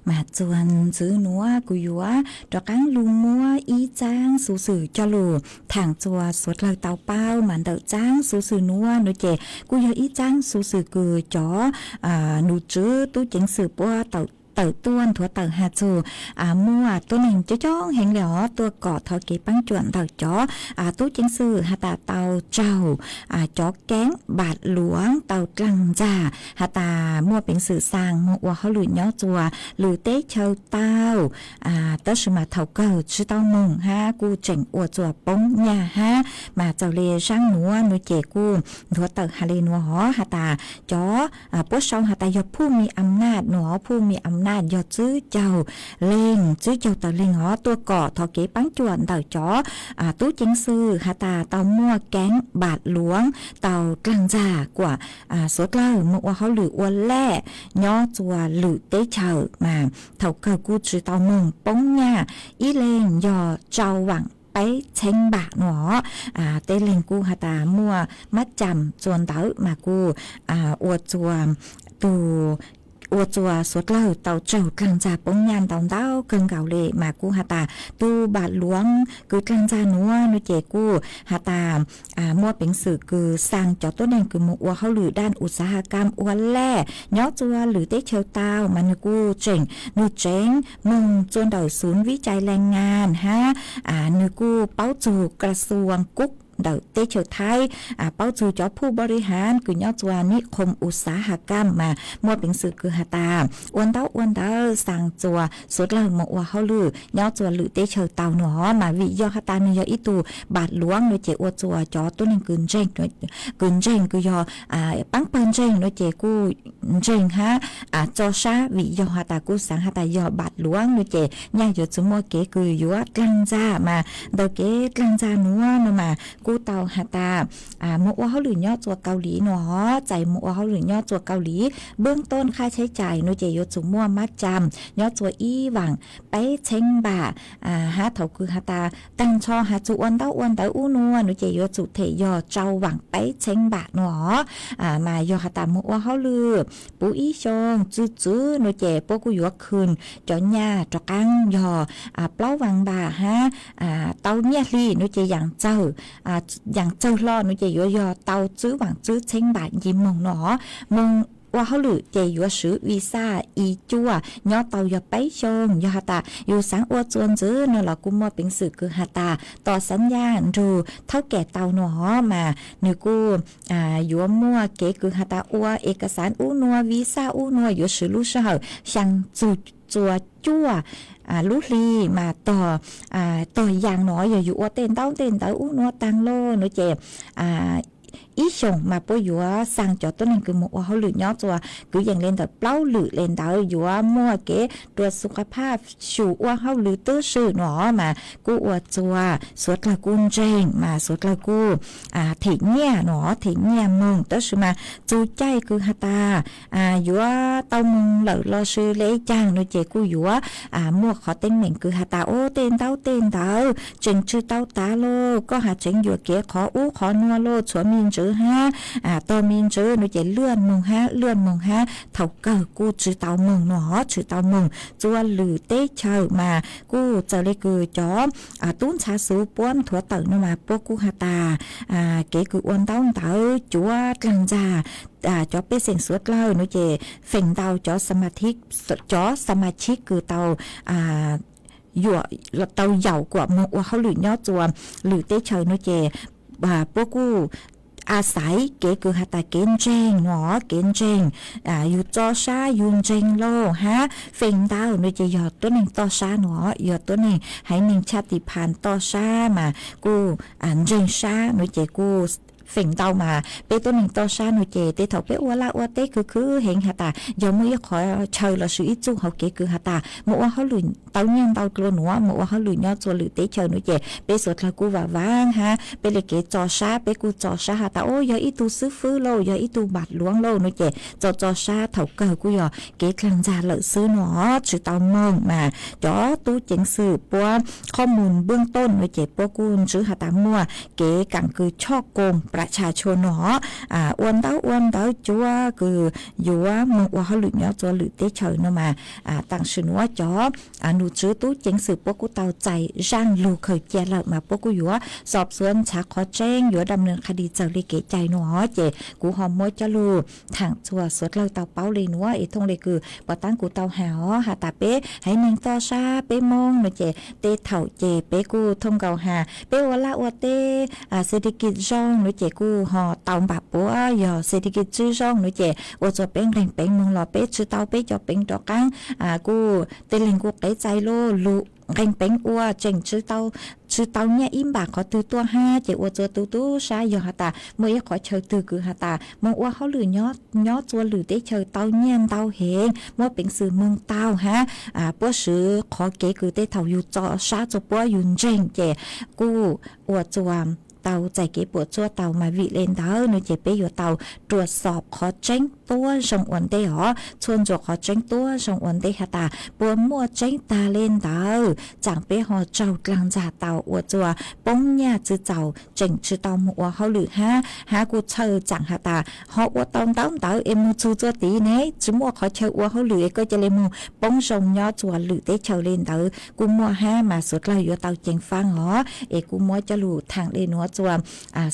Mas txuas ntxiv nuav kuv yuav rov qaab lug muab ib txaab xuv xwm coj lug thaam txug suav dlawg tau paub. Mas ntawm txaab xuv xwm nuav nuav ces kuj yog ib txaab xuv xwm kws cov num tswv tub ceev xwm puab tawm tuaj nthuav tawm has txug muaj tuab neeg coob coob heev le os tuaj kom thov kev paab cuam ntawm cov tub ceev xwm has tas tau raug cov keeb npam luav tau dlaag ntxag has tas muaj peev xwm xaa moog ua hauj lwm nyob txuas lwm teb chaws tau. Tab sis mas thaum kawg tsi tau moog hab kuj tseem ua txuas poob nyaj hab. Mas txawm le zaab nuav nuav ces kuj nthuav tawm has le nuav hov has tas cov puab sau has tas yog phub mi am naj nuav, phub mi am naj yog tswb caug leeg, tswb caug tawm leeg hov tuaj kom thov kev paab cuam ntawm cov tub ceev xwm has tas tau muaj keeb npam luav tau dlaag ntxag kuas suav dlawg moog ua hauj lwm ua laj nyob txuas lwm teb chaws. Mas thaum kawg kuj tsi tau moog, poob nyaj ib leeg yog rau vaam peb txheeb npam nuav. Tej leeg kuj has tas muaj mab cam txuas ntawv mas kuj ua txuas tug ua txuas suav dlawg tau raug dlaag ntxag poob nyaj ntau ntau kawg nkaus le. Mas kuj has tas tug npam luav kws dlaag ntxag nuav nuav ces kuj has tas muaj peev xwm kws xaa cov tuab neeg kws moog ua hauj lwm daj uas xav has kam ua laj nyob txuas lwm teb chaws tau. Mas nwg kuj tseem, nwg tseem moog txuas ntawm xuv vib cai laj nyaam hab nwg kuj paub txug kras xuas kub ntawm teb chaws Thaib, paub txug cov phuj npau ri hav kws nyob txuas nim khoom us xav has kam mas muaj peev xwm kws has tas ua ntaub ua ntawv xaa txuas suav dlawg moog ua hauj lwm nyob txuas lwm teb chaws tau no mas vim yog has tas nwg yog ib tug npaam luav no ces ua txuas cov tuab neeg kws ntseeg kws yog paab pawg ntseeg no ces kuj ntseeg hab tso sab vim yog has tas kuj xaav has tas yog npaam luav no ces nyaj yuav txug muaj kev kws yuav dlaag ntxag mas ntawm kev dlaag ntxag nuav no mas kuj tau has tas moog ua hauj lwm nyob txuas Kaus Lim no, txais moog ua hauj lwm nyob txuas Kaus Lim npwb toob qhab tsheb cais no ces yuav txug muaj mab cam nyob txuas ib vaam peb txheeb npam hab thaum kws has tas taag nrho has txug ua ntaub ua ntawv ub nua no ces yuav txug them yog rau vaam peb txheeb npam no mas yog has tas moog ua hauj lwm puv ib xyoos txwv txwv no ces puab kuj yuav khwm cov nyaj rov qaab yog plaub vaam npam hab tau nyaj hli no ces yaam txawg yaam txawg hlo no ces yuav yog tau tswb vaam tswb txheeb npam nci moog no. Moog ua hauj lwm ces yuav swv visa i cuaj nyob tau yog peb xyoos. Yog has tas yug xaav ua txuas ntxiv no los kuj muaj peev xwm kws has tas tos xaav yaj nrug thaub kem tau no mas nwg kuj yuav muaj kev kws has tas ua es kas xaav ub nua visa ub nua yuav swv lub sij hawm xyaa txug txuas cuaj lub hli mas tog tog yaas no yog yug ua tej ntaub tej ntawv ub nua taag lug no ces ib xyoos mas puab yuav xaa cov tuab neeg kws moog ua hauj lwm nyob txuas kwv yees le ntawm plaub lwm le ntawd yuav muaj kev rua xu qha phaj xyum ua hauj lwm tub si no mas kuj ua txuas suav dlawg kuj ntseeg mas suav dlawg kuj them nyaj no them nyaj moog tab sis mas txug caij kws has tas yuav tau moog lawm los sis le caag no ces kuj yuav muaj qhov teeb meem kws has tas ua tej ntaub tej ntawv tseem tsw tau tav lauj, koj has tseev yuam kev qhov ub qhov nua lauj, tshuav me ntsis hab tog me ntsis no ces lwaj moog hab lwaj moog hab thaum kawg kuj tsw tau moog no, tsw tau moog txuas lwm teb chaws mas kuj txawm le kws cov tub ntxhab xuv puab nthuav tawm no mas puab kuj has tas kev kws ua ntaub ntawv cuav dlaag ntxag cov pej xeem suav dlawg no ces feem ntau cov xa ma chib kws tau yuam tau yaum kuas moog ua hauj lwm nyob txuas lwm teb chaws no ces puab kuj a xaiv kev kws has tas kev ntseeg no, kev ntseeg yug tso sab yug ntseeg lauj hab feem ntau no ces yog tuab neeg toj sab no, yog tuab neeg haiv neeg tshaj tim phas toj sab mas kuj ntseeg sab no ces kuj feem ntau mas peb tuab neeg toj sab no ces tej thaum peb ua laj ua teb khwv khwv heev has tas yog muaj ib qhov chaw los sis ib txuj hauv kev kws has tas moog ua hauj lwm tau nyaj ntau dlua nuav moog ua hauj lwm nyob txuas lwm teb chaws no ces peb suav dlawg kuj vaam vaam hab peb le kev tso sab peb kuj tso sab has tas o yog ib tug xwb fwb lauj, yog ib tug npam luav lauj no ces tso tso sab thaum kawg kuj yog kev dlaag ntxag lawm xwb no, tsw tau moog mas cov tub ceev xwm puab qhob mus npwb tooj no ces puab kuj ntswv has tas muaj kev kaam kws choj koos pram tsha tshua no ua ntaub ua ntawv cuav kws yuav moog ua hauj lwm nyob txuas lwm teb chaws no mas taam sim nuav cov num tswv tub ceev xwm puab kuj tau txais zaaj lug khaws cia lawm mas puab kuj yuav xob xuav ntshaw qhov tseeb yuav dam nws qha di txawg le kev cai no ces kuv ho muab coj lug thaam txuas suav dlawg tau paub le nuav es thooj le kws puas taab kuv tau has os has tas peb haiv neeg toj sab peb Moob no ces tej thaum ces peb kuj thooj nkaus has peb ua laj ua teb xe di kis zoo no ces kuj ho tau npam puav, yog xe di kis tsi zoo no ces ua txuas peb nqeeg peev moog los peb tsw tau peb cov peev rov qaab kuj tej leeg kuj qev txais lug lug nqeeg peev ua tseem tsw tau nyaj ib npam qhov twg tuaj hab ces ua txuas tu tub sab yog has tas muaj ib qhov chaw twg kws has tas moog ua hauj lwm nyob txuas lwm teb chaws tau nyaj ntau heev muaj peev xwm moog tau hab puab swv qhov kev kws tej thaum yug tso sab txug puab yug ntseeg ces kuj ua txuas tau txais kev puam tsuaj tau mas vim le ntawd no ces peb yuav tau ruam xob qhov tseeb tuab zoo ua ntej os, txhua ntsuas qhov tseeb tuab zoo ua ntej has tas puas muaj tseeb tag le ntawd tsaam peb ho tsaug dlaag ntxag tau ua txuas poob nyaj txwv txaus tseem tsw tau moog ua hauj lwm hab hab kuj txhawj tsaam has tas ho ua tau ntaub ntawv es moog txug txuas tid ne tsi muaj qhov chaw ua hauj lwm es koj ca le moog poob zoo nyob txuas lwm teb chaws le ntawd kuj muaj hab mas suav dlawg yuav tau ceev faab os es kuj muab coj lug thaam le nuav txuas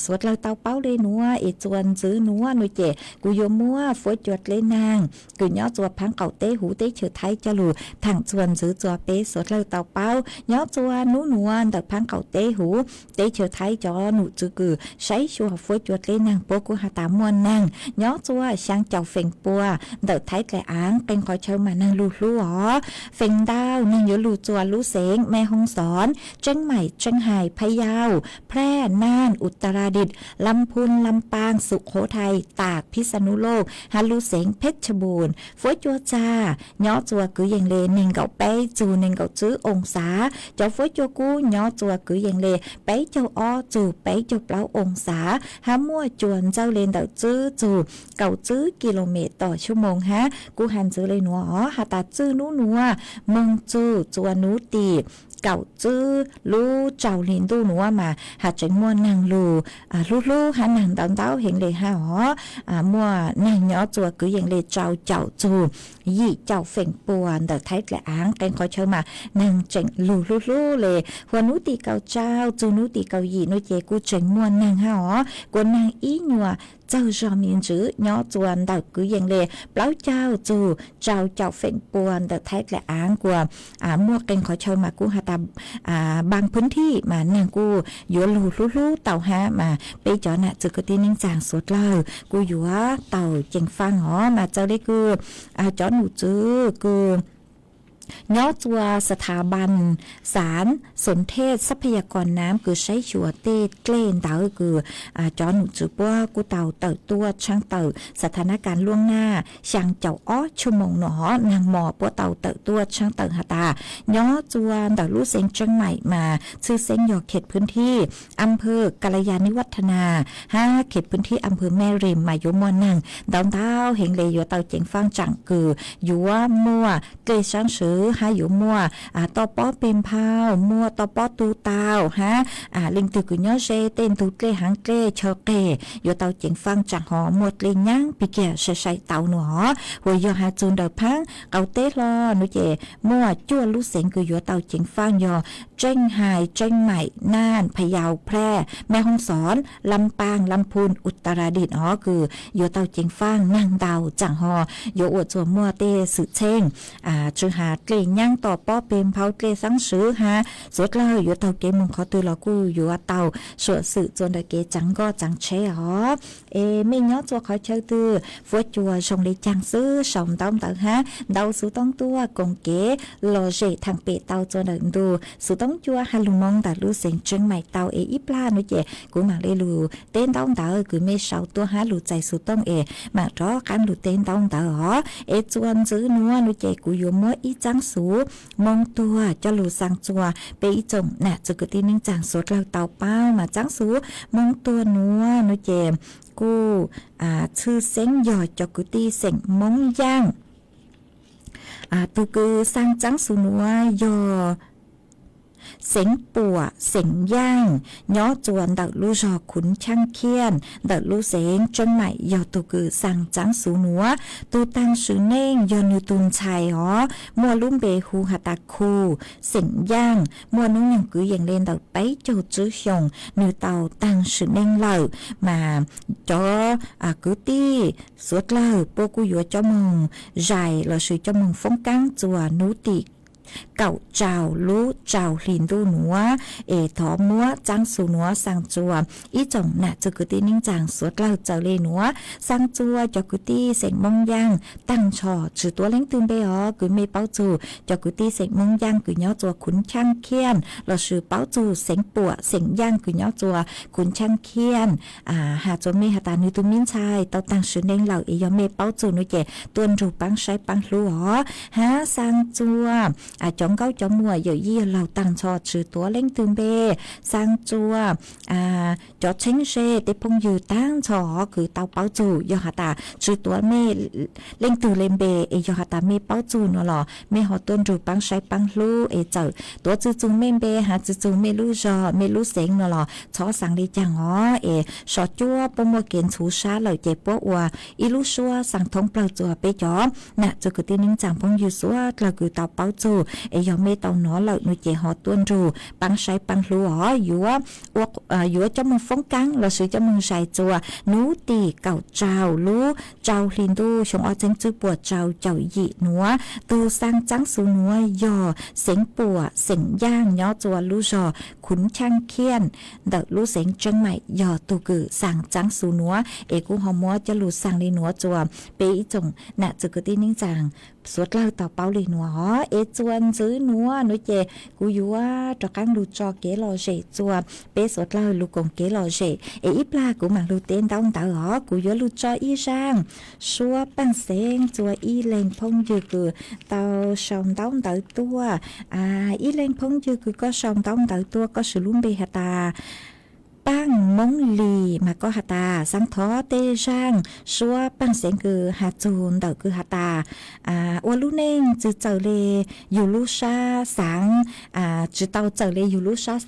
suav dlawg tau paub le nuav es txuas ntxiv nuav no ces kuv yuav muab fuab cua dleb neeg kws nyob txua phaab qaum teb huv teb chaws Thaib coj lug thaam txuas ntxiv txua peb suav dlawg tau paub. Nyob txua nub nuav ntawm phaab qaum teb huv teb chaws Thaib cov nom tswv kws saib xyuas fuab cua dleb neeg puab kuj has tas muaj neeg nyob txua xyaa caum feem pua ntawm Thaib dlaim aav qee qhov chaw mas neeg lug hlub os. Feem ntau neeg yuav lug txua lub xeev Me Hoo Xoon, Tseeb Maim, Tseeb Hais, Phaj Yau, Phraj, Naj, Utaradit, Lam Phun, Lam Paaj, Sum Khuv Thais, Taam, Phij Xa Nub Looj hab lub xeev Phej Cha Npum. Fuab cua txag nyob txua kwv yees le neeg nkaum peb txug neeg nkaum tswb oo xav. Cov fuab cua kub nyob txua kwv yees le peb caug ob txug peb caug plaub oo xav hab muaj cua ntxawj le ntawm tswb txug kaum tswb ki lo mev tom xuab moos hab. Kuj has ntxiv le nuav os has tas txwj nub nuav moog txug txua nub tim kaum tswb lub rau hli ntuj nuav mas has tseem muaj neeg lug hlub hlub hab neeg ntau ntau heev le hab os. Muaj neeg nyob txua kwv yees le rau caum txug yim caum feem pua ntawm Thaib dlaim aav qee qhov chaw mas neeg tseem lug hlub hlub le. Huas nub tim kaum rau txug nub tim kaum yim nuav ces kuj tseem muaj neeg hab os. Kuas neeg ib nyuas txawg zog me ntsws nyob txua ntawm kwv yees le plaub caug txug rau caum feem pua ntawm Thaib dlaim aav kuas muaj qee qhov chaw mas kuj has tas npaaj phwv thij mas neeg kuj yuav lug hlub hlub tau hab mas peb cov nam txwv kwv tij neej tsaa suav dlawg kuj yuav tau ceev faaj os. Mas txawm le kws cov nom tswv kws nyob txua Sthas Ban Saanv Sonthes Txhab Phaj Yas Kos Naab kws saib xyuas tej dlej ntawd kws cov nom tswv puab kuj tau tawm tuaj tshaab tawm Sthas Nab Kas Luaj Naj xyaa caum ob xuab moos nuav hov naag mos puab tau tawm tuaj tshaab tawm has tas nyob txua ntawm lub xeev Tseeb Maim mas tshwj xeeb yog kheem phwv thij Am Phw Kas La Yas Nis Vaj Tha Nas hab kheem phwv thij Am Phw Mej Ris mas yuav muaj neeg ntau ntau heev le yuav tau ceev faaj tsaam kws yuav muaj dlej saab swv hab yuav muaj toj pob peg nphau, muaj toj pob tu tau hab leej twg kws nyob ze tej ntug dlej haav dlej chaw qeg yuav tau ceev faaj tsaam hov muaj dlej nyaab pig kiag sai sai tau nuav hov. Huas yog has txug ntawm phaab qaum teb hlo nuav ces muaj cuaj lub xeev kws yuav tau ceev faaj yog Tseeb Hais, Tseeb Maim, Naj, Phaj Yau, Phraj, Mej Hoo Xoon, Lam Paaj, Lam Phun, Utaradit hov kws yuav tau ceev faaj neeg ntau tsaam hov yuav ua txuas muaj tej xwm txheej tsi has dlej nyaab toj pob peg nphau dlej saab swv hab suav dlawg yuav taug kev moog qhov twg los kuj yuav tau suam xwm txua ntawm kev tsaav nkoj tsaav tsheb hov. Es mej nyob txua qhov chaw twg fuab cua zoo le caag xwb sau ntaub ntawv hab ntau xuv tooj tuaj koom kev lom zem thaam pem tau txua ntawm ntu xuv tooj cua has lug moo ntawm lub xeev Tseeb Maim tau es ib plag nuav ces kuv maam le lug teb ntaub ntawv kws mej sau tuaj hab lug txais xuv tooj es maam rov qaab lug teb ntaub ntawv hov. Es txua ntxiv nuav nuav ces kuv yuav muab ib txaab xuv moo tuag coj lug xaa txua peb ib tsoom nam txwv kwv tij neej tsaa suav dlawg tau paub mas txaab xuv moo tuag nuav nuav ces kuj tshwj xeeb yog cov kwv tij xeem Moob Yaaj. Tug kws xaa txaab xuv nuav yog xeev Puam xeem Yaaj nyob txua ntawm lub zog Khuv Tshaab Khiaj ntawm lub xeev Tseeb Maim yog tug kws xaa txaab xuv nuav. Tug taag sim neej yog nwg tug ntxhais hov muaj lub npe hu has tas Khu xeem Yaaj muaj nub nyoog kwv yees le ntawm peb caug tswb xyoos nwg tau taag sim neej lawm. Mas cov kwv tij suav dlawg puab kuj yuav coj moog zais lossis coj moog foob kaab txua nub tim kaum rau lub rau hli ntuj nuav es thov muab txaab xuv nuav xaa txua ib tsoom nam txwv kwv tij neej tsaa suav dlawg txawm le nuav xaa txua cov kwv tij xeem Moob Yaaj taag nrho tsi tuav leej twg npe hov kws mej paub txug cov kwv tij xeem Moob Yaaj kws nyob txua Khuv Tshaab Khiaj lossis paub txug xeev Puam xeem Yaaj kws nyob txua Khuv Tshaab Khiaj has txua mej has tas nwg tug me ntxhais tau taag sim neej lawm es yog mej paub txug nuav ces tuaj nrug paab saib paab hlub hov. Hab xaa txua cov nkauj cov muam yawm yij yawg laug taag nrho tsi tuav leej twg npe, xaa txua cov txheeb ze tej phooj ywg taag nrho hov kws tau paub txug yog has tas tsi tuav mej leej twg le npe es yog has tas mej paub txug nuav los mej ho tuaj nrug paab saib paab hlub es txawm tuav tsi txug mej npe has tsi txug mej lub zog mej lub xeev nuav los txhob xaa le caag hov es so cuab puab muaj kev ntxhuv sab lawm ces puab ua ib lub suab xaa thoob plawg txua peb cov nam txwv kwv tij neej tsaa phooj ywg suav dlawg kws tau paub txug Es yog mej tau nov lawm no ces ho tuaj nrug paab saib paab hlub os. Yuav coj moog foob kaab lossis coj moog zais txuas nub tim kaum rau lub rau hli ntuj xyoo ob txheeb tswb puas rau caum yim nuav. Tug xaa txaab xu nuav yog Xeev Puam xeem Yaaj nyob txuas lub zog Khuv Chaj Khiaj ntawm lub xeev Tseeb Maim yog tug kws xaa txaab xu nuav. Es kuv ho muab coj lug xaa le nuav txuas peb ib tsoom nam txiv kwv tij neej tsaa suav dlawg tau paub le nuav os. Es txuas ntxiv nuav nuav ces kuv yuav rov qaab lug tso kev lom zem txuas peb suav dlawg lug koom kev lom zem. Es ib plag kuv maam lug teb ntaub ntawv os, kuv yuav lug tso ib zaaj suab paaj xeev txuas ib leeg phooj ywg kws tau sau ntaub ntawv tuaj. Ib leeg phooj ywg kws koj sau ntaub ntawv tuaj koj swv lub npe has tas Paaj Moob Lis mas koj has tas, xaa thov tej zaaj suab paaj xeev kws has txug ntawm kws has tas ua lub neej tsi txawm le yug lub sab xaav, tsi tau txawm le yug lub sab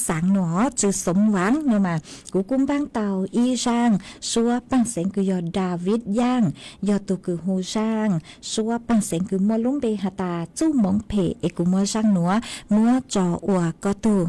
xaav no, tsi xoov vaav no mas kuv kuj npaab tau ib zaaj suab paaj xeev kws yog David Yaaj, yog tug kws hu zaaj suab paaj xeev kws muaj lub npe has tas Txuj Moov Phem. Es kuv muab zaaj nuav muab tso ua koj tug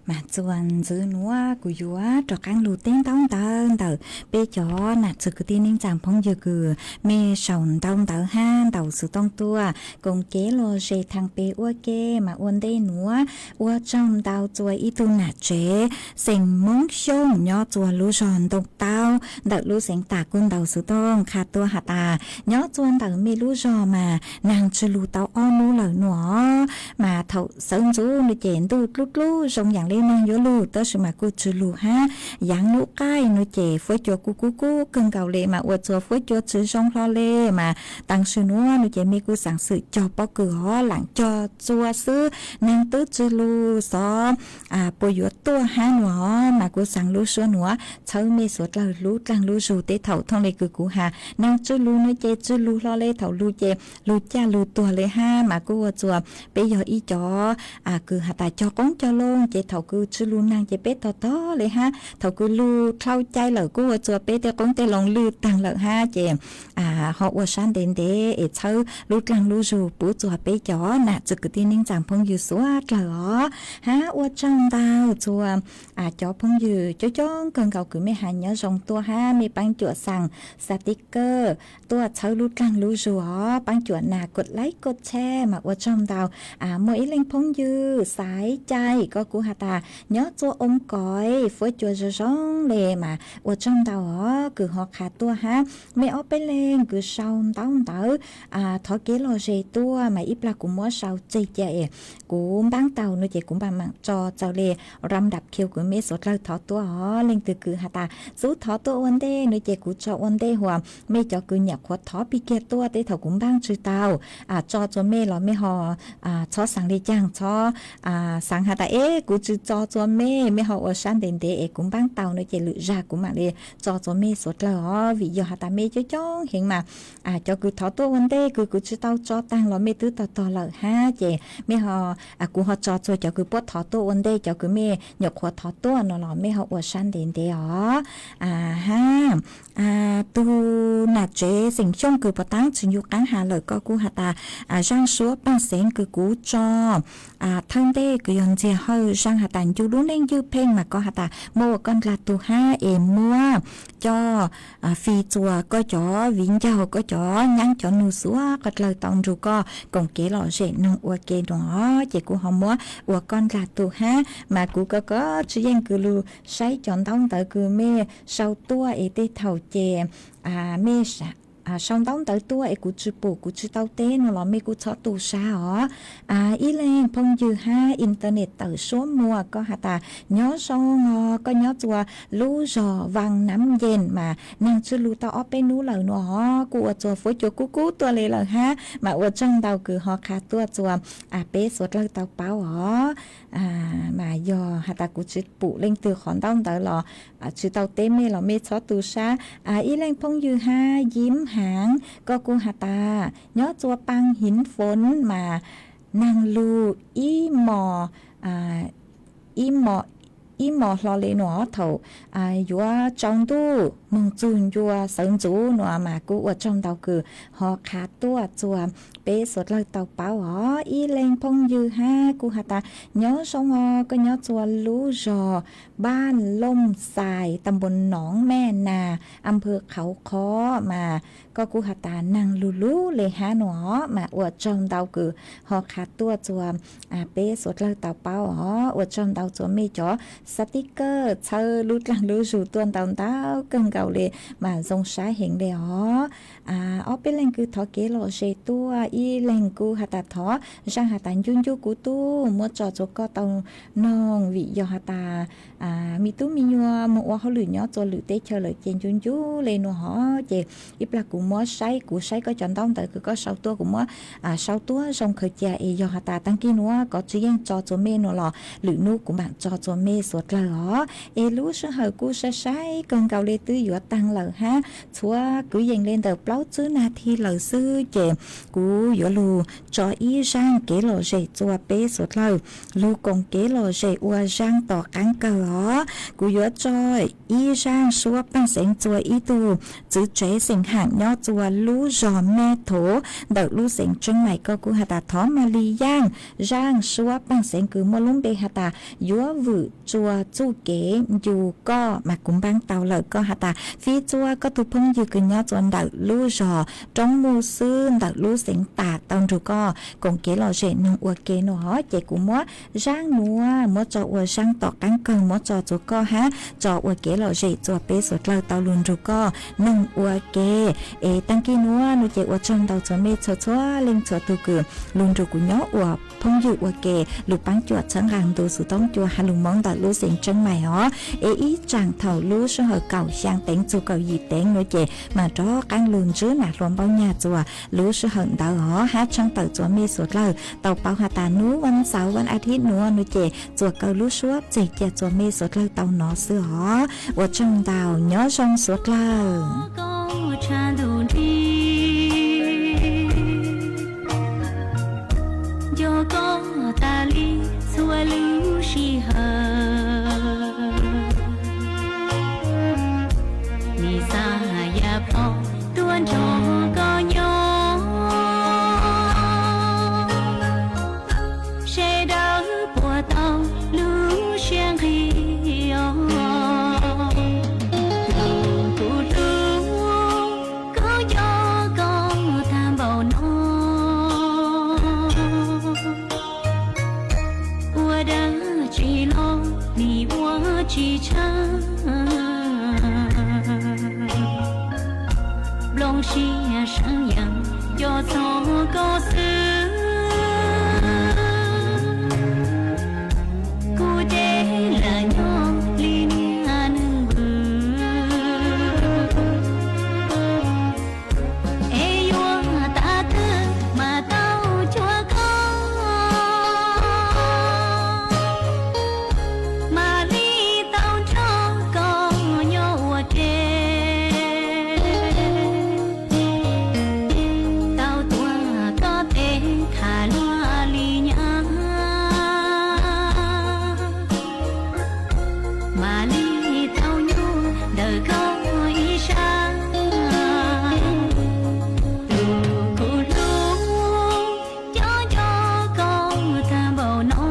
Mas txuas ntxiv nuav kuv yuav rov qaab lug teb ntaub ntawv ntawm peb cov nam txwv kwv tij neej tsaa phooj ywg kws mej sau ntaub ntawv hab ntaus xuv tooj tuaj koom kev lom zem thaam pem ua ke. Mas ua ntej nuav ua tsaug ntau txuas ib tug nam tsev xeem Moob Xyooj nyob txuas lub zog Ntoo Taub ntawm lub xeev Tam kuj ntaus xuv tooj qha tuaj has tas nyob txuas ntawm mej lub zog mas naag tsw lug tau ob nub lawm nuav. Mas thaum sawv ntxuv nuav ces ntuj dlub dlub zoo yaam le naag yuav lug tab sis mas kuj tsw lug hab. Yaav nub qaij nuav ces fuab cua kuj kub kub kawg nkaus le mas ua txuas fuab cua tsw zoo hlo le. Mas taam sim nuav nuav ces mej kuj xaav xwm cog pob kws hov laam cog txua xwb, naag twb tsw lug xov puas yuav tuaj hab nuav. Mas kuv xaav lub suab nuav txhawb mej suav dlawg lub dlaag lub zug teb. Thaum thooj le kws kuv has naag tsw lug nuav ces tsw lug hlo le, thaum lug ces lug caj lug tuag le hab. Mas kuj ua txuas peb yog ib cov kws has tas cog qoob cog loo ces thaum kws tsw lug naag ces peb tog tog le hab. Thaum kws lug dlhau cai lawm kuj ua txuas peb tej qoob tej loo lwj taag lawm hab ces ho ua sab ntev ntev es txhawb lub dlaag lub zug pub txuas peb cov nam txwv kwv tij neej tsaa phooj ywg suav dlawg os. Hab ua tsaug ntau txuas cov phooj ywg coob coob kawg nkaus kws mej has nyob zoo tuaj hab mej paab cuam xaa xaa tik kawj tuaj txhawb lub dlaag lub zug os, paab cuam nas kod laib kod tshare mas ua tsaug ntau. Muaj ib leeg phooj ywg Xaiv Cai koj kuj has tas nyob txuas Oo Koiv fuab cua zoo zoo le mas ua tsaug ntau os kws ho qha tuaj hab. Mej ob peb leeg kws sau ntaub ntawv thov kev lom zem tuaj mas ib plag kuv muab sau tseg cia es kuv npaab tau nuav ces kuv maam maam tso txaus le ram dap khiu kws mej suav dlawg thov tuaj os. Leej twg kws has tas xub thov tuaj ua ntej nuav ces kuv tso ua ntej, hos mej cov kws nyam qhuav thov pig kiag tuaj tej thaum kuv npaab tsw tau tso txuas mej los mej ho txhob xaav le caag, txhob xaav has tas es kuv tsw tso txuas mej, mej ho ua sab ntev ntev es kuv npaab tau nuav ces lwm zag kuv maam le tso txuas mej suav dlawg os. Vim yog has tas mej coob coob heev mas cov kws thov tuaj ua ntej kws kuv tsi tau tso taag los mej twb tog tog lawm hab ces mej ho, kuv ho tso txuas cov kws puab thov tuaj ua ntej, cov kws mej nyuam qhuav thov tuaj no los mej ho ua sab ntev ntev os. Hab tug nam tsev xeem Xyooj kws puas taab tsi ncu qaab has lawm koj kuj has tas zaaj suab paaj xeev kws kuv tso thawj ntej kws yog Ntxiag Hawj zaaj has tas ncu lub neej ywj pheej mas koj has tas muab ua koj ndlag tug hab es muab coj fij txuas koj cov viv ncaus, koj cov nyaab cov nug suav dlawg tau nrug koj koom kev lom zem noog ua ke nuav ces kuv ho muab ua koj ndlag tug hab. Mas kuv kov kov tsi yeej kws lug saib cov ntaub ntawv kws mej sau tuaj es tej thaum ces mej sau ntaub ntawv tuaj es kuv tsi pum kuv tsi tau teb no los mej kuj txhob tu sab os. Ib leeg phooj ywg hab internet tawm suab muag koj has tas nyob zoo os, koj nyob txuas lub zog Vaj Nam Yees mas naag tsw lug tau ob peb nub lawm nuav os, kuj ua txuas fuab cua kub kub tuaj le lawm hab. Mas ua tsaug ntau kws ho qha tuaj txuas peb suav dlawg tau paub os. Mas yog has tas kuv tsi pum leej twg qhov ntaub ntawv los tsi tau teb mej los mej txhob tu sab. Ib leej phooj ywg hab Yim Haav koj kuj has tas nyob txuas Paj Hiv Foov mas naag lug ib mos, ib mos, ib mos hlo le nuav thaum yuav tsaus ntuj moog txug ncua sawv ntxuv nuav mas kuj ua tsaug ntau kws ho qha tuaj txuas peb suav dlawg tau paub os. Ib leeg phooj ywg hab kuj has tas nyob zoo os, koj nyob txuas lub zog Npaj Looj Xais, tam npuas Noov Mej Nas, am phawv Qhauv Qhov mas koj kuj has tas naag lug lug le hab nuav mas ua tsaug ntau kws ho qha tuaj txuas peb suav dlawg tau paub os. Ua tsaug ntau txuas mej cov xav tib kawj txhawb lub dlaag lub zug tuaj ntau ntau kawg nkaus le mas zoo sab heev le os. Ob peb leeg kws thov kev lom zem tuaj, ib leeg kuj has tas thov zaaj has tas ncu ncu kuv tub muab tso txuas koj tau noog, vim yog has tas me tub me nyuam moog ua hauj lwm nyob txuas lwm teb chaws lawm ces ncu ncu le nuav hov ces ib plag kuv muab saib, kuv saib koj cov ntaub ntawv kws koj sau tuaj kuv muab sau tuab zoo khaws cia es yog has tas taag kis nuav kov tsi yeej tso txuas mej nuav los lwm nub kuv maam tso txuas mej suav dlawg os. Es lub sij hawm kuj sai sai kawg nkaus le twb yuav taag lawm hab, txhua kwv yees le ntawm plaub tsib nas this lawm xwb ces kuv yuav lug tso ib zaaj kev lom zem txuas peb suav dlawg lug koom kev lom zem ua zaaj tom qaab kawg os. Kuv yuav tso ib zaaj suab paaj xeev txuas ib tug txiv tsev xeem Haam nyob txua lub zog me thov ntawm lub xeev Tseeb Maim, koj kuj has tas thov mas li yaaj zaaj suab paaj xeev kws muaj lub npe has tas yuav vwm tsua txuj kev ncu koj mas kuv npaab tau lawm. Koj has tas fib txua koj tug phooj ywg kws nyob txua ntawm lub zog roob muj xwb ntawm lub xeev tas tau nrug koj koom kev lom zem noog ua ke no hov, ces kuv muab zaaj nuav muab tso ua zaaj tom qaab kawg, muab tso txua koj hab tso ua kev lom zem txua peb suav dlawg tau lug nrug koj noog ua ke. Es taag kig nuav nuav ces ua tsaug ntau txua mej txhua txhua leej txhua tug kws lug nrug kuv nyob ua phooj ywg ua ke lug paab cuam txhawb nqaa ntu xuv toob cua has lug Moob ntawm lub xeev Tseeb Maim hov. Es ib tsaam thaum lub sij hawm kaum xyaa teev txug kaum yim teev nuav ces mas rov qaab lug ntsib nam hluas Npauj Nyag txua lub sij hawm ntawd hov, hab tshaaj tawm txua mej suav dlawg tau paub has tas nub vaj xauv vaj a thib nuav nuav ces txua kaw lub suab txeg ca txua mej suav dlawg tau nov xwb hov. Ua tsaug ntau, nyob zoo suav dlawg. Nco koj tas li txhua lub sij hawm, nim xav yam ploj tuaj nrog koj nyob, sawv daws puas tau lub siab nqig os. Tus kuv hlub, kuv nco koj tag npaum no, ua dab tsi los nim ua tsis tshaj, nplooj siab seev yeej nco txog koj xwb. Kuv ces lam nyob li niag neeg vwm, es yuav tas twg mas tau cuag koj, mam li tau nrog koj nyob ua ke. Tau tuav koj tes tham luag li nyab, mam li tau nyuaj ntawm koj ib sab. Tus kuv hlub, nco nco koj tag npaum no,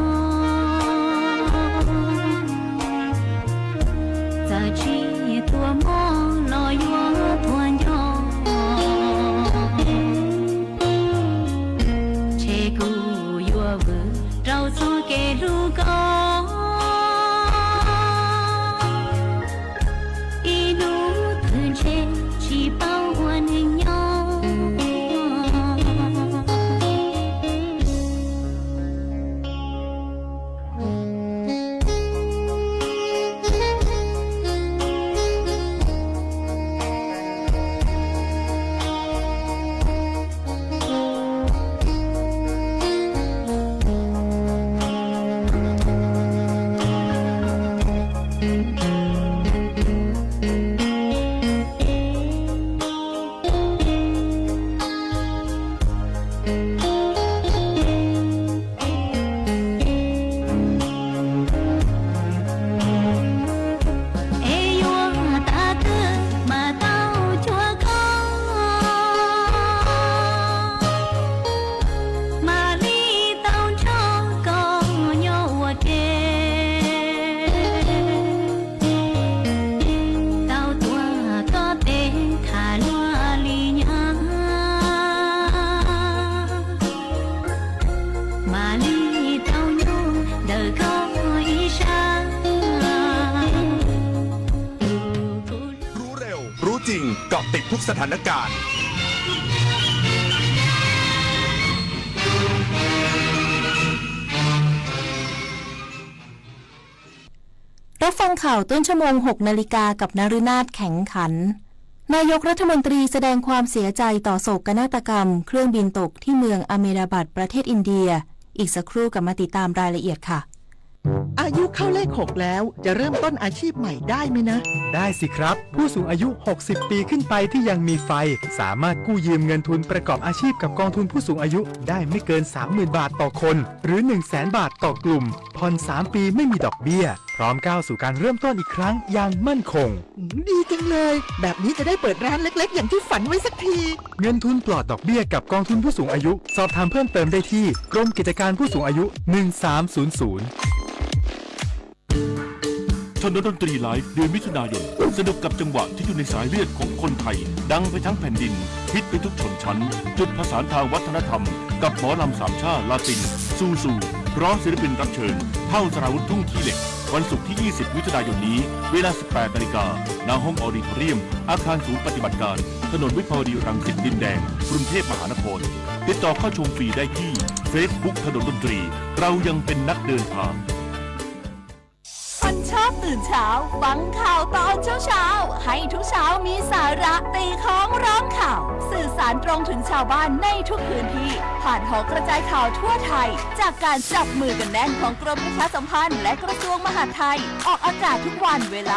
txawm tsis tuaj mob los yuav tuag nco, ntshe kuv yuav vwm rau txoj kev hlub koj, ib hnub twg ntshe tsis paub ua neeg nyob. Es yuav tas twg mas tau cuag koj, mam li tau nrog koj nyob ua ke. Tau tuav koj tes tham luag li nyab, mam li tau nyuaj ntawm koj ib sab. Rub res, rub txij, kom tiv thub xa tha nab kas.รับฟังข่าวต้นชั่วโมง หกนาฬิกา กับนฤนาถ แข็งขัน นายกรัฐมนตรีแสดงความเสียใจต่อโศกนาฏกรรมเครื่องบินตกที่เมืองอาเมดาบัดประเทศอินเดีย อีกสักครู่กลับมาติดตามรายละเอียดค่ะ อายุเข้าเลขหกแล้ว จะเริ่มต้นอาชีพใหม่ได้ไหมนะ ได้สิครับ ผู้สูงอายุ หกสิบ ปีขึ้นไปที่ยังมีไฟ สามารถกู้ยืมเงินทุนประกอบอาชีพกับกองทุนผู้สูงอายุได้ไม่เกิน สามหมื่น บาทต่อคน หรือ หนึ่งแสน บาทต่อกลุ่ม ผ่อน สาม ปีไม่มีดอกเบี้ย พร้อมก้าวสู่การเริ่มต้นอีกครั้งอย่างมั่นคง ดีจังเลย แบบนี้จะได้เปิดร้านเล็กๆ อย่างที่ฝันไว้สักที เงินทุนปลอดดอกเบี้ยกับกองทุนผู้สูงอายุ สอบถามเพิ่มเติมได้ที่กรมกิจการผู้สูงอายุ หนึ่งสามศูนย์ศูนย์ ถนนดนตรีไลฟ์เดือนมิถุนายน สนุกกับจังหวะที่อยู่ในสายเลือดของคนไทย ดังไปทั้งแผ่นดิน ฮิตไปทุกชนชั้น จุดผสานทางวัฒนธรรม กับหมอลำสามชาติลาติน ซูซู พร้อมศิลปินรับเชิญ เท่า สราวุธ ทุ่งขี้เหล็ก วันศุกร์ที่ ยี่สิบ มิถุนายนนี้ เวลา สิบแปด นาฬิกา ณ ห้องออดิทอเรียม อาคารศูนย์ปฏิบัติการ ถนนวิภาวดีรังสิตดินแดง กรุงเทพมหานคร ติดต่อเข้าชมฟรีได้ที่ Facebook ถนนดนตรี เรายังเป็นนักเดินทาง คนชอบตื่นเช้า ฟังข่าวตอนเช้าๆ ให้ทุกเช้ามีสาระ ตีค้องร้องข่าว สื่อสารตรงถึงชาวบ้านในทุกพื้นที่ ผ่านหอกระจายข่าวทั่วไทย จากการจับมือกันแน่นของกรมประชาสัมพันธ์และกระทรวงมหาดไทย ออกอากาศทุกวันเวลา